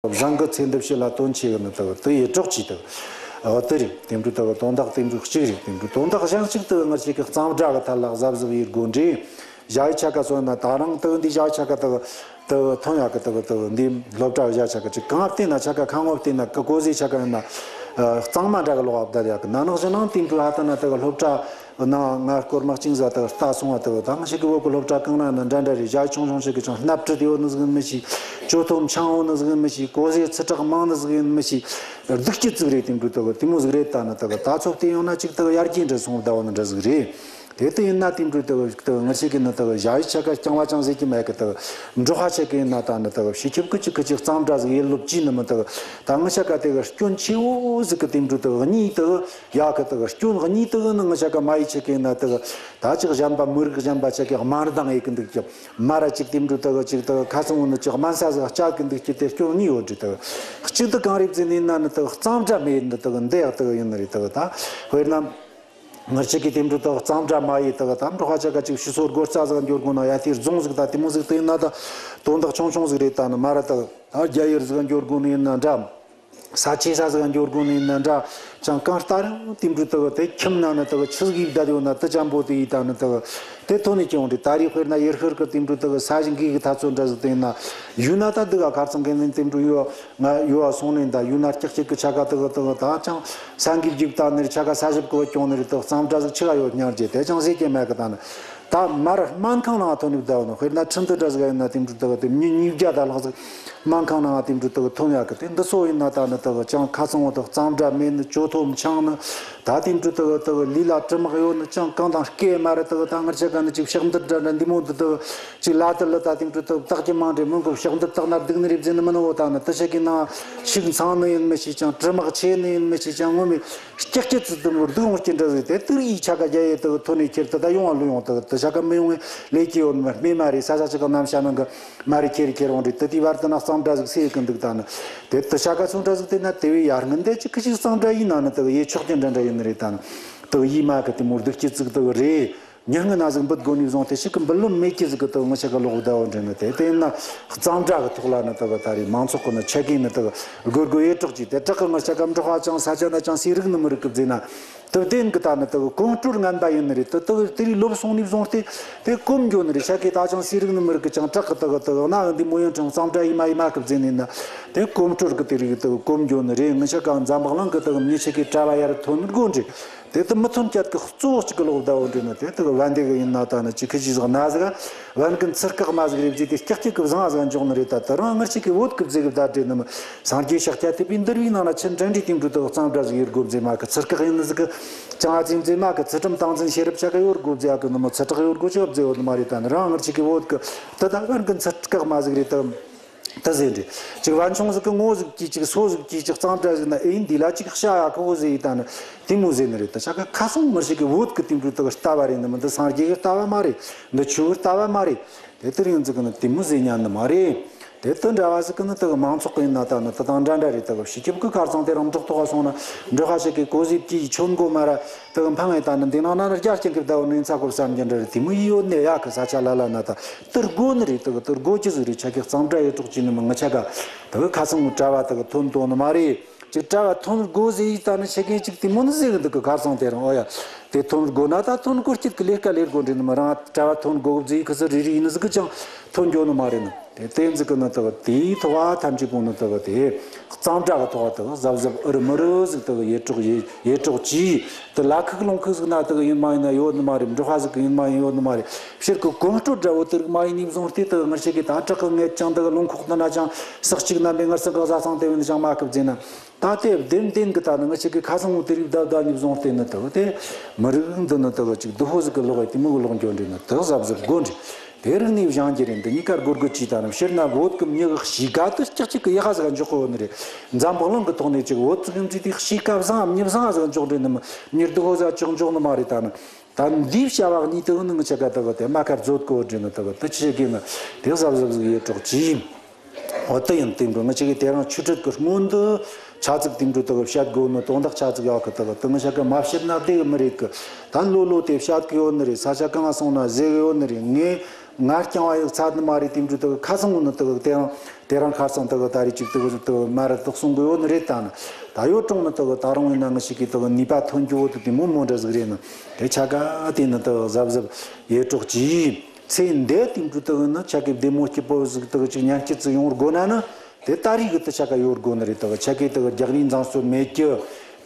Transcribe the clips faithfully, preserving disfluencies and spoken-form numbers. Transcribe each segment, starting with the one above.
བཟང་གི་ཚེ་འདི་ཕྱི་ལ་དོན་ཆེ་གི་ནི་དག་དུ་ཡེ་གྲོགས་ཀྱི་དག་འོ་དེ་རེད། དེ་འདྲ་དག་དོན་དག་དེ་འདྲ་གཅིག་རེད། དེ་འདྲ་དོན་དག་གཞན་གཅིག་དག་ང་ཅག་གི་གཙང་སྦྲ་གི་ཐད་ལ་གཟབ་གཟབ་ཡེ་དགོས་འདྲ། ཞ་ཡི་ཆ་ག་སོང་ན་ད་རང་དག་འདི་ཞ་ཡི་ཆ་ག་དག་དག་ཐོན་ཡག་གི་དག་དག་འདི་སློབ་གྲྭ་བཞག་ཆ་ག་ཅིག་གང་བལྟས་ན་ཆ་ག་ཁ་ངོ་བལྟས་ན་གི་གོ་ཟེ་ཆ་ག་ཡིན་ན་གཙང་མ་འདྲ་གི་ལོག་བསྡད་ཡག་གི་ན་ནག་ཞི་ནང་དེ་འདྲ་ཧ་ད་ན་དག་སློབ་གྲྭ། ན་ང་སྐོར་མ་གཅིག་ཟ་དག་ལྟ་སོང་བ་དག་ད་ང་ཞིག་གི་བོད་གི་སློབ་གྲྭ་གང་ན་ན་འདྲ་འདྲ་རེད། ཞ་ཆུང་ཆུང་ཞིག་གི་ཅང་སྣབས་ཁྲིད་ཡོད་ནི་ཟིག་མི་ཤེས། ཅོ་ཐོམ་ཆང་ཡོད་ནི་ཟིག་མི་ཤེས། གོ་ཟེ་ཚི་དྲག་མང་ནི་ཟིག་ཡིན་མི་ཤེས། སྡུག་སྐྱིད་ཟིག་རེད། དེ་འདྲ་དག་དེ་མོ་ཟིག་རེད། ད་ནི་དག་ད་ཚོ་བལྟས་ཡོང་ན་ཅིག་དག་ཡར་རྒྱས་འདྲ་སོང་བ་ད་བ་ནི་འདྲ་ཟིག་རེད། དེ་ལྟ་ཡིན་ན་དེ་འདྲ་དག་དག་ང་ཞིག་གི་ནི་དག་ཞ་ཡི་ཆ་ག་རྐྱང་བ་ཅང་ཟེར་གི་མེད་གི། དག་འབྲོག་ཧ་ཆ་གི་ཡིན་ན་ད་ནི་དག་ཕྱི་ཁྱབ་གི་ཅིག་གི་ཅིག་གཙང་སྦྲ་ཟིག་ཡེ་ལོབ་ཅི་ནི་མི་དག་ད་ང་ཆ་ག་དེ་གི་སྐྱོན་ཆེ་བོ་ཟིག་གི་དེ་འདྲ་དག་གཉིས་དག་ཡག་གི་དག་སྐྱོན་གཉིས་དག་ནི་ང་ཆ་ག་མ་ཡི་ཆ་གི་ཡིན་ན་དག་ད་ཅིག་གཞན་པ་མི་རིགས་གཞན་པ་ཆ་གི་དམར་མདངས་ཡེ་གི་འདུག་ཀྱི། མ་ར་ཅིག་དེ་འདྲ་དག་ཅིག་དག་ཁ་སང་བོ་ནི་ཅིག་དམན་ས་ཟིག་བཅག་གི་འདུག་ཀྱི། དེ་སྐྱོན་གཉིས་ཡོད་འདྲ། དག་གཅིག་དག་གང་རེད་ཟེར་ནི་ཡིན་ན་ནི་དག་གཙང་སྦྲ་མེད་ནི་དག་འདི་ཡག་དག་ཡིན་ནི་རེད། དག་ད་དཔེར་ན། ང་ཅག་གི་དེ་འདྲ་དག་གཙང་སྦྲ་མ་ཡེ་དག་ད་འབྲོག་ཧ་ཆ་ག་ཅིག་ཕྱི་སོར་སྒོ་རྩ་ཟིག་འགྱོ་དགོས་ན་ཡ་དེ་རྫོང་ཟིག་ད་དེ་མོ་ཟིག་དེ་ཡིན་ན་ད་དོན་དག་ཆུང་ཆུང་ཟིག་རེད། ད་ནི་མ་ར་དག་ད་རྒྱ་ཡུལ་ཟིག་འགྱོ་དགོས་ནི་ཡིན་ན་འདྲ། ས་ཆེ་ས་ཟིག་འགྱོ་དགོས་ནི་ཡིན་ན་འདྲ། ཅང་གང་ལྟར་ཡང་དེ་འདྲ་དག་དེ་ཁྱིམ་ན་ནི་དག་ཆི་ཟིག་ཡིབ་བསྡད་ཡོད་ན་དེ་ཅམ་པོ་དེ་ཡིས་ད་ནི་དག་དེ་ཐོན་ནས་ཀྱང་འདྲ། ད་རེས་དཔེར་ན་ཡུལ་ཤུལ་གི་དེ་འདྲ་དག་ས་ཞིང་གི་གི་ཐ་ཚོད་འདྲ་ཟིག་དེ་ཡིན་ན་ཡུལ་ན་ད་འདི་ག་ཁར་ཚང་གི་ནི་དེ་འདྲ་ཡོད། ང་ཡོད་སོང་ནས་ད་ཡུལ་ན་ཀྱག་ཀྱག་གི་ཆ་ག་དག་དག་ད་ཅང་ས་འགིབ་འགིབ་ད་ནི་ཆ་ག་ས་ཞིབ་གི་བ་ཀྱོང་ནི་རེད། དག་གཙང་སྦྲ་ཟིག་ཆི་ག་ཡོད་སྙམ་རྗེ་དེ་ཅང་ཟེར་གྱི་མེད་གི། ད་ནི་ད་མར་སྨན་ཁང་ནང་ཐོན་ནས་བསྡད་ཡོད་ནི། དཔེར་ན་ཁྲིན་ཏུ་འདྲ་ཟིག་ཡིན་ན་དེ་འདྲ་དག་དེ་མི་ཉིས་བརྒྱ་ད་ལྷག་ཟིག་སྨན་ཁང་ནང་དེ་འདྲ་དག་ཐོན་ཡག་གི། དེ་འདི་སོ་ཡིན་ན་ད་ནི་དག་ཅང་ཁ་ཚང་བོ་དག་གཙང་སྦྲ་མེད་ནི། ཅོ་ཐོམ་ཆང་ནི་ད་དེ་འདྲ་དག་དག་ལུས་ལ་དྲི་མ་ཡོད་ནི་ཅང་གང་དང་སྐད་མ་རེད། དག་ད་ང་ཆ་ག་ནི་ཅིག་ཕྱག་འདི་འདྲ་འདྲ་འདི་མོ་འདི་དག་ཅིག་ལ་དི་ལི་ད་དེ་འདྲ་དག་བཏགས་ཀྱི་མང་འདྲེ་མོ་གི་ཕྱག་འདི་བཏགས་ན་སྡུག་ནི་རེད་ཟེར་ནི་མིན་ནོ། ད་ནི་དེ་ཆ་གི་ནང་ཤུགས་འཚང་ནི་ཡིན་མི་ཤེས་ཅང་། དྲི་མ་ཆེ་ནི་ཡིན་མི་ཤེས་ཅང་། ངོ་མི་སྐྱག་སྐྱག་ཙི་ཙི་མོ་སྡུག་འོང་སྐྱིད་འདྲ་ཟིག་དེ་དུར་ཡིག་ཆ་ག་རྒྱ་ཡེ་དག་ཐོན་ནས་ཁྱེར་དེ་ད་ཡོང་བ་ལུ་ཡོང་དག་དེ་ཆ་ག་མི་ཡོང་བའི་ལས་ཀྱི་ཡོད་མ་རྨས་མ་རེད། ས་ས་ཆ་ག་ནམ་ཤ་ནང་གི་མ་རེད། ཁྱེར་ཁྱེར་འོང་རེད། དེ་དེའི་བར་དུ་ན་གཙང་སྦྲ་ཟིག་སེ་གི་འདུག་ད་ནི་དེ་དེ་ཆ་ག་ཚོང་འདྲ་ཟིག་དེ་ན་དེ་བས་ཡར་ངན་དེ་ཅི་ཁི་ཅིག་གཙང་སྦྲ་ཡིན་ན་ནི་དག་ཡེ་ཆོག་རྒྱུ་འདྲ་འདྲ་ཡིན་ནི་རེད། ད་ནི་དག་ཡིས་མ་གི་དེ་མོ་སྡུག་སྐྱིད་ཙིག་དག་རེད། ཉིན་ངི་ན་ཟིག་འབུད་དགོ་ནི་བཟུང་དེ་ཞིག་གི་འབུད་ལོ་མེད་ཀྱི་ཟིག་གི་དག་ངི་ཆ་ག་ལོག་བསྡད་འོང་འདྲེ་ནི་དེ་དེ་ཡིན་ན་གཙང་སྦྲ་གི་ཐོག་ལ་ནི་དག་ད་རེས་མང་ཚོགས་གི་ནི་ཆ་གི་ནི་དག་སྒོར་སྒོ་ཡེ་གྲོགས་ཀྱི་དེ་དྲག་གི་ངི་ཆ་ག་འབྲོག་པ་ཅང་ས་ཆ་ན་ཅང་སེ་རིག་ནི་མི་རིག་གི་བཟེ་ན། དུ་བདེན་གི་ད་ནི་དུ་གོམ་སྤྲོད་ངན་པ་ཡིན་ནི་རེད། དུ་དུ་དེ་རིགས་ལོབས་སོང་ནས་བཟུང་སྟེ་དེ་གོམ་འགྱོ་ནི་རེད། ཤ་ཀེ་ད་ཅང་སེ་རིག་ནི་མི་རིག་གི་ཅང་དྲག་གི་དུ་གི་དུ་ན་འདི་མོ་ཡོན་ཀྲང་གཙང་སྦྲ་ཡི་མ་ཡི་མ་གི་བརྫིན་ནི་ན་དེ་གོམ་སྤྲོད་གི་དེ་རིགས་དུ་གོམ་འགྱོ་ནི་རེད། ངི་ཤ་ཀ་འཛམ་བག་ལང་གི་དུ་མྱི་ཆེ་གི་གྲྭ་བ་ཡར་ཐོན་ནི་དགོ་འདྲི། དེ་དུ་མི་ཐོན་ཀྱད་གི་གཙོ་བོ་གཅིག་གི་ལོག་ཟླ་བོ་འདྲི་ནི་དེ་དུ་བན་དེ་གི་ཡིན་ན་ད་ནི་ཅི་ཁི་ཅི་ཟག་ན་ཟིག་བན་གི་ཚི་སྐག་མ་ཟིག་རེད་བརྫིས་ཏེ་སྐྱག་སྐྱག་གི་བཟང་ཟིག་འཇོག་ནི་རེད། ད་དུ་རང་ངར་ཆེ་གི་བོད་གི་བརྫི་གི་བརྡ་འདྲི་ནི་མི། སངས་རྒྱས་ཤཱཀྱ་ཐུབ་པའི་འདུལ་བའི་ནང་ན་ཆེན་ཕྲན་འདྲི་དེང་དུས་དག་གཙང་སྦྲ་ཟིག་ཡོད་དགོ་བརྫེ་མ་གི་ཚི་སྐག་ཡིན་ནི་ཟིག་གི་ཅང་ཨ་ཙི་བརྫེ་མ་གི་ཚི་ཁྲིམས་ཏང་འཛིན་ཤེས་རབ་ཆ་ག་ཡོད་དགོ་བརྫེ་ཨ་གི་ནི་མོ་ཚི་ཁྲག་ཡོད་དགོ་ཆོག་བརྫེ་ཡོད་ནི་མ་རེད། ད་ནི་རང་ངར་ཆིག་གི་བོད་གི་དུ་ད་ཨར་གི་ཚི་སྐག་མ་ཟིག་རེད་དམ། དུ་ཟེར་འདྲི་ཅིག་བན་ཆུང་ཟིག་གི་ངོ་ཟིག་གིས་ཅིག་སོ་ཟིག་གིས་ཅིག་གཙང་སྦྲ་ཟིག་ན་ཨེ་འདི་ལ་ཅིག་བྱ་ཡ་ཁོ་བོ་ཟེ་ཡི་ད་ནི་དེ་མོ་ཟེར་ནི་རེད། ད་ཆ་ག་ཁ་སང་ངར་ཆིག་གི་བོད་གི་དེང་དུས་དག་ལྟ་བ་རེད་ནི་མི་འདི་སངས་རྒྱས་གི་ལྟ་བ་མ་རེད། འདི་ཆོས་གི་ལྟ་བ་མ་རེད། དེ་ལྟར་ཡིན་ཟིག་གི་ནི་དེ་མོ་ཟེར་ཉན་ནི་མ་རེད། དེ་དུ་འདྲ་བ་ཟིག་གི་ནི་དུ་མང་ཚོགས་གི་ཡིན་ན་ད་ནི་དུ་དང་འདྲ་འདྲ་རེད། དུ་ཕྱི་ཁྱབ་གི་ཁར་ཚང་དེ་རང་འབྲོག་ཐོག་སོང་ན་འབྲོག་ཁ་ཞིག་གི་གོ་ཟིབ་ཀྱི་ཆོན་གོ་མ་ར་དུ་འཕང་ངེ་ད་ནི་འདི་ནང་ན་ནི་རྒྱ་རྐྱང་གི་ཟླ་བོ་ནི་ཚ་གོ་བསམ་རྒྱུ་འདྲ་རེད། དེ་མོ་ཡིད་ཡོད་ནས་ཡག་གི་ས་ཆ་ལ་ལ་ན་ད་དུ་དགོ་ནི་རེད། དུ་དུ་དགོ་ཀྱི་ཟིག་རེད། ཆ་གི་གཙང་སྦྲ་ཡོད་གྲོགས་ཀྱི་ནི་མི་ང་ཆ་ག་དུ་ཁ་སང་གྲྭ་བ་དུ་ཐོན་དོ་ནི་མ་རེད། ཅིག་གྲྭ་བ་ཐོན་དགོ་ཟེ་ཡི་ད་ནི་ཆེ་གེ་ཅིག་དེ་མོ་ནི་ཟེ་གི་འདུག་གི་ཁར་ཚང་དེ་རང་ཨོ་ཡ། དེ་ཐོན་དགོ་ན་ད་ཐོན་དགོ་སྐྱིད་གི་ལས་ཀ་ལས་དགོ་འདྲི་ནི་མི་རང་གྲྭ་བ་ཐོན་དགོ་ཟེ་ཁི་སི་རི་རི་ཡིན་ནི་ཟིག་གི་ཅང་ཐོན་འགྱོ་ནི་མ་རེད་ནི། དེ་དེ་ཟིག་གི་ནི་དག་དེའི་ཐོག་ཨ་ཐམས་ཅད་པོ་ནི་དག་དེ་གཙང་སྦྲ་གི་ཐོག་དག་གཟབ་གཟབ་ཨུ་རུ་མུ་རུ་ཟིག་དག་ཡེ་གྲོགས་ཡེ་ཡེ་གྲོགས་གྱིས་དེ་ལ་ཁུག་ལུང་ཁུག་ཟིག་ན་དག་ཡིན་མ་ཡིན་ན་ཡོད་ནི་མ་རེད། འབྲོག་པ་ཟིག་གི་ཡིན་མ་ཡིན་ཡོད་ནི་མ་རེད། ཕྱིར་གི་གོམ་སྤྲོད་འདྲ་བོ་དེ་རིགས་མ་ཡིན་ནི་བཟུང་སྟེ་དག་ངར་ཆེ་གི་ད་དྲག་གི་ངད་ཅང་དག་ལུང་ཁོག་ཏུ་ན་ཅང་སག་ཅིག་ན་མེ་ངར་སག་གི་བཟའ་ཚང་དེ་བས་ནི་ཅང་མ་ཁུབ་ཟེ་ན། ད་དེ་བདེན་བདེན་གི་ད་ནི་ང་ཅག་གི་ཁ་སང་བོ་དེ་རིགས་བདག་བདག་ཉིད་བཟུང་སྟེ་ནི་དག་དེ་མི་རིགས་འདི་ནི་དག་ཅིག་བདུ་ཧོ་ཟིག་གི་ལོག་ཡི་དེ་མོ་གི་ལོག་འགྱོ་འདྲེ་ནི་དག་གཟབ་གཟབ་དགོ་འདྲེ། དེ་རིགས་ནི་བཞེངས་ཀྱི་རེད། འདི་གཉིས་ཀ་སྒོར་སྒོར་གྱིས་ད་ནི་ཕྱིར་ན་བོད་ཀྱི་མྱི་གི་གཤིས་ཀ་དུ་ཀྱག་ཅིག་གི་ཡ་ཧ་ཟིག་འཇོག་གི་ཡོད་ནི་རེད། འཛམ་བག་ལང་གི་ཐོག་ནས་ཅིག་བོད་ཙིག་གི་མཛེས་དེ་གཤིས་ཀ་བཟང་མྱི་བཟང་ཟིག་འཇོག་འདྲེ་ནི་མི་མྱི་བདུ་ཧོ་ཟིག་ཅོག་འཇོག་ནི་མ་རེད། ད་ནི་ད་འདིའི་བྱ་བ་གཉིས་དུ་ནི་ངི་ཆ་ག་དག་དེ་མ་ཁར་མཛོད་གོ་འདྲེ་ནི་དག་དུ་ཆེ་གི་ནི་དེ་གཟབ་གཟབ་ཟིག་ཡེ་གྲོགས་གྱིས། འོ་དེ་ཡིན་དེ་འགྲོ་ང་ཅག་གི་དེ་རང་ཆོས་ཁྲིད་ཀྱི་སྔོན་དུ་ཆ་ཚིག་དེ་འགྲོ་དག་བཤད་དགོས་ནི་དོན་དག་ཆ་ཚིག་ཡག་གི་དག་དེ་ང་ཅག་གི་མ་བཤད་ན་བདེ་གི་མི་རེད་གི། ད་ལོ་ལོ་དེ་བཤད་གི་ཡོད་ནི་རེད། ས་ཆ་གང་སོང་ན་ཟེ་གི་ཡོད་ནི་རེད། ངས་ ང་རྐྱང་བ་ཡོད་ཚར་ནི་མ་རེད། དེ་འདྲ་དག་ཁ་སང་ནི་དག་དེ་རང་དེ་རང་ཁ་སང་དག་ད་རེས་ཅིག་དག་དག་མ་ར་དག་གསུང་གི་ཡོད་ནི་རེད། ད་ནི་ད་ཡོད་གྲོང་ནི་དག་ད་རང་ཡིན་ན་ང་ཞིག་གིས་དག་ནུས་པ་ཐོན་རྒྱུ་བོ་དེ་དེ་མོ་མོ་འདྲ་ཟིག་རེད། ནི་དེ་ཆ་ག་དེ་ནི་དག་གཟབ་གཟབ་ཡེ་གྲོགས་ཀྱིས་ཚེ་འདས་དེ་འདྲ་དག་ནི་ཆ་གི་བདེ་མོ་སྐྱིད་པོ་ཟིག་དག་ཅིག་ཉམས་སྐྱིད་ཟིག་ཡོང་དགོས་ན་ནི། དེ་ད་རིགས་གི་དེ་ཆ་ག་ཡོད་དགོས་ནི་རེད། དག་ཆ་གི་དག་རྒྱག་རིན་འཛིང་སོ་མེད་ཀྱི།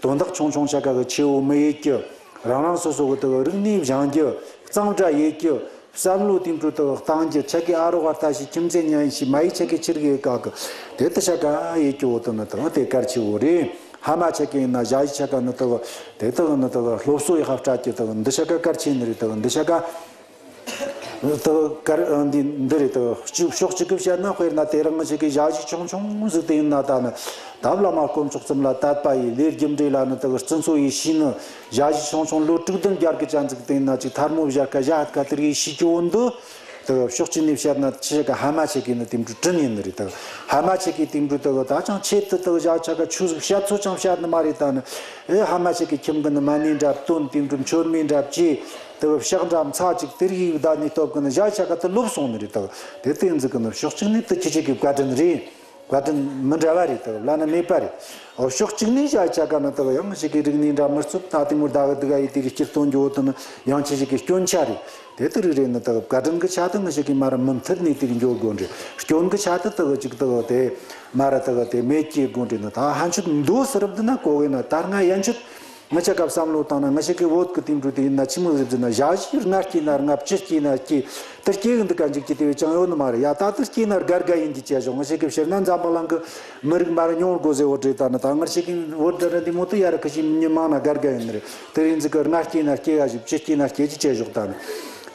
དོན་དག་ཆུང་ཆུང་ཆ་ག་གི་ཆེ་བོ་མི་ཡེད་ཀྱི། རང་རང་སོ་སོ་གི་དག་རིག་གནས་སྦྱང་རྒྱུ། གཙང་སྦྲ་ཡེད་རྒྱུ། བསམ་བློ་དེ་འཕྲོ་དག་གཏང་རྒྱུ། ཆ་གི་ཨ་རོགས་ཨ་ལྟ་ཞིག་ཁྱིམ་མཚེས་ཉན་ཞིག་མ་ཡི་ཆ་གི་ཆི་རིག་ཡེད་ག་གི། དེ་དེ་ཆ་ག་ཡེད་རྒྱུ་བོ་དེ་ནི་དག་དེ་གལ་ཆེ་བོ་རེད། ཕ་མ་ཆ་གི་ཡིན་ན་ཞ་ཡི་ཆ་ག་ནི་དག་དེ་དག་ནི་དག་སློབ་གསོ་ཡི་ཧབ་སྤྲད་ཀྱི་དག་འདི་ཆ་ག་གལ་ཆེ་ནི་རེད། དག་འདི་ཆ་ག་དག་གར་འདི་འདི་རེད། དག་ཕྱོགས་གཅིག་གི་བཤད་ན་དཔེར་ན་དེ་རིང་ང་ཞིག་གི་ཞ་ཡི་ཆུང་ཆུང་ཟིག་དེ་ཡིན་ན་ད་ནི་ད་བླ་མ་དཀོན་མཆོག་གསུམ་ལ་དད་པ་ཡི་ལས་རྒྱུ་འབྲས་ལ་ནི་དག་བརྩི་འཚོ་ཡི་ཤེས་ནི། ཞ་ཡི་ཆུང་ཆུང་ལོ་དྲུག་བདུན་བརྒྱད་གི་ཅན་ཟིག་དེ་ཡིན་ན་ཅིག་ཐལ་མོ་བཞར་ཁ་ཞ་ཧད་ཁ་དེ་རིགས་ཤེས་ཀྱི་འོན་དུ། དག་ཕྱོགས་གཅིག་ནས་བཤད་ན་ཆི་ཆ་ག་ཕ་མ་ཆ་གི་ནི་དེ་འདྲ་དྲིན་ཡིན་ནི་རེད། དག་ཕ་མ་ཆ་གི་དེ་འདྲ་དག་ད་ཅང་ཆེད་དུ་དག་ཞ་ཆ་ག་ཆུ་ཟིག་བཤད་ཚོ་ཅང་བཤད་ནི་མ་རེད། ད་ནི་ཨེ་ཕ་མ་ཆ་གི་ཁྱིམ་གི་ནི་མ་ཎི་འདྲ་བཏོན། དེ་འདྲ་མཆོད་མེ་འདྲ་བཅས། དེ་གི་ཕྱག་འདྲ་མཚལ་ཅིག་དེ་རིགས་བདག་ནི་སྟོབས་ཀྱི་ནི་ཞ་ཆ་ག་དེ་ལོབས་སོང་ནི་རེད། དག་དེ་བསྟན་འཛིན་གི་ནི་ཕྱོགས་གཅིག་ནས་དེ་ཁྱེད་ཆ་གི་བཀའ་དྲིན་རེད། བཀའ་དྲིན་མི་འདྲ་བ་རེད། དག་བླ་ན་མེད་པ་རེད། འོ་ཕྱོགས་གཅིག་ནས་ཞ་ཆ་ག་ནི་དག་ཡང་ཞིག་གི་རིག་གནས་འདྲ་མི་རྩུབ། ད་དེ་མོ་ད་གི་དུ་ག་ཡི་དེ་གི་སྤྱིར་བཏོན་རྒྱུ་བོ་དེ་ནི་ཡང་ཁྱེད་ཆ་གི་སྐྱོན་ཆ་རེད། དེ་དེ་རིགས་རེད། ནི་དག་བཀའ་དྲིན་གི་ཆ་དེ་ང་ཞིག་གི་མ་ར་མུ་མཐུད་ནས་དེ་གི་འགྱོ་དགོས་རེད། སྐྱོན་གི་ཆ་དེ་དག་ཅིག་དག་དེ་མ་ར་དག་དེ་མེད་སྐྱེ་དགོས་རེད། ནི་ད་ཕན་ཆད་མདོ་སི་རབ་དེ་ན་གོ་གི་ན་ད་སྔ་ཡན་ཆད། ང་ཆ་ག་བསམ་བློ་བཏང་ན་ང་ཞིག་གི་བོད་གི་དེང་དུས་དེ་ཡིན་ན་ཆི་མོ་རེད་ཟེར་ན། ཞ་ཞི་ལྔ་སྐྱེས་ན་ལྔ། བཅུ་སྐྱེས་ན་སྐྱེས། དེ་སྐྱེ་གི་འདུག་ག་འཇིག་གི་དེ་བས་ཅང་ཡོད་ནི་མ་རེད་ཡ། ད་དེ་སྐྱེས་ན་དགའ་དགའ་ཡིན་གྱི་བྱས་ཞོག་ང་ཞིག་གི་ཕྱིར་ན་འཛམ་བུ་གླིང་གི་མི་རིགས་མར་ཉུང་དགོས་ཟེར་བོ་འདྲེ། ད་ནི་ད་ང་ཞིག་གི་བོད་འདྲ་འདྲ་འདི་མོ་དེ་ཡ་ར་ཁ་ཞིག་མི་མང་ན་དགའ་དགའ་ཡིན་ནི་རེད། དེ་རིང་ཟིག་གི་ལྔ་སྐྱེས་ན་སྐྱེས་ཡ་ཞིག་བཅུ་སྐྱེས་ན་སྐྱེས་ཀྱི་བྱས་ཞོག་ད་ནི་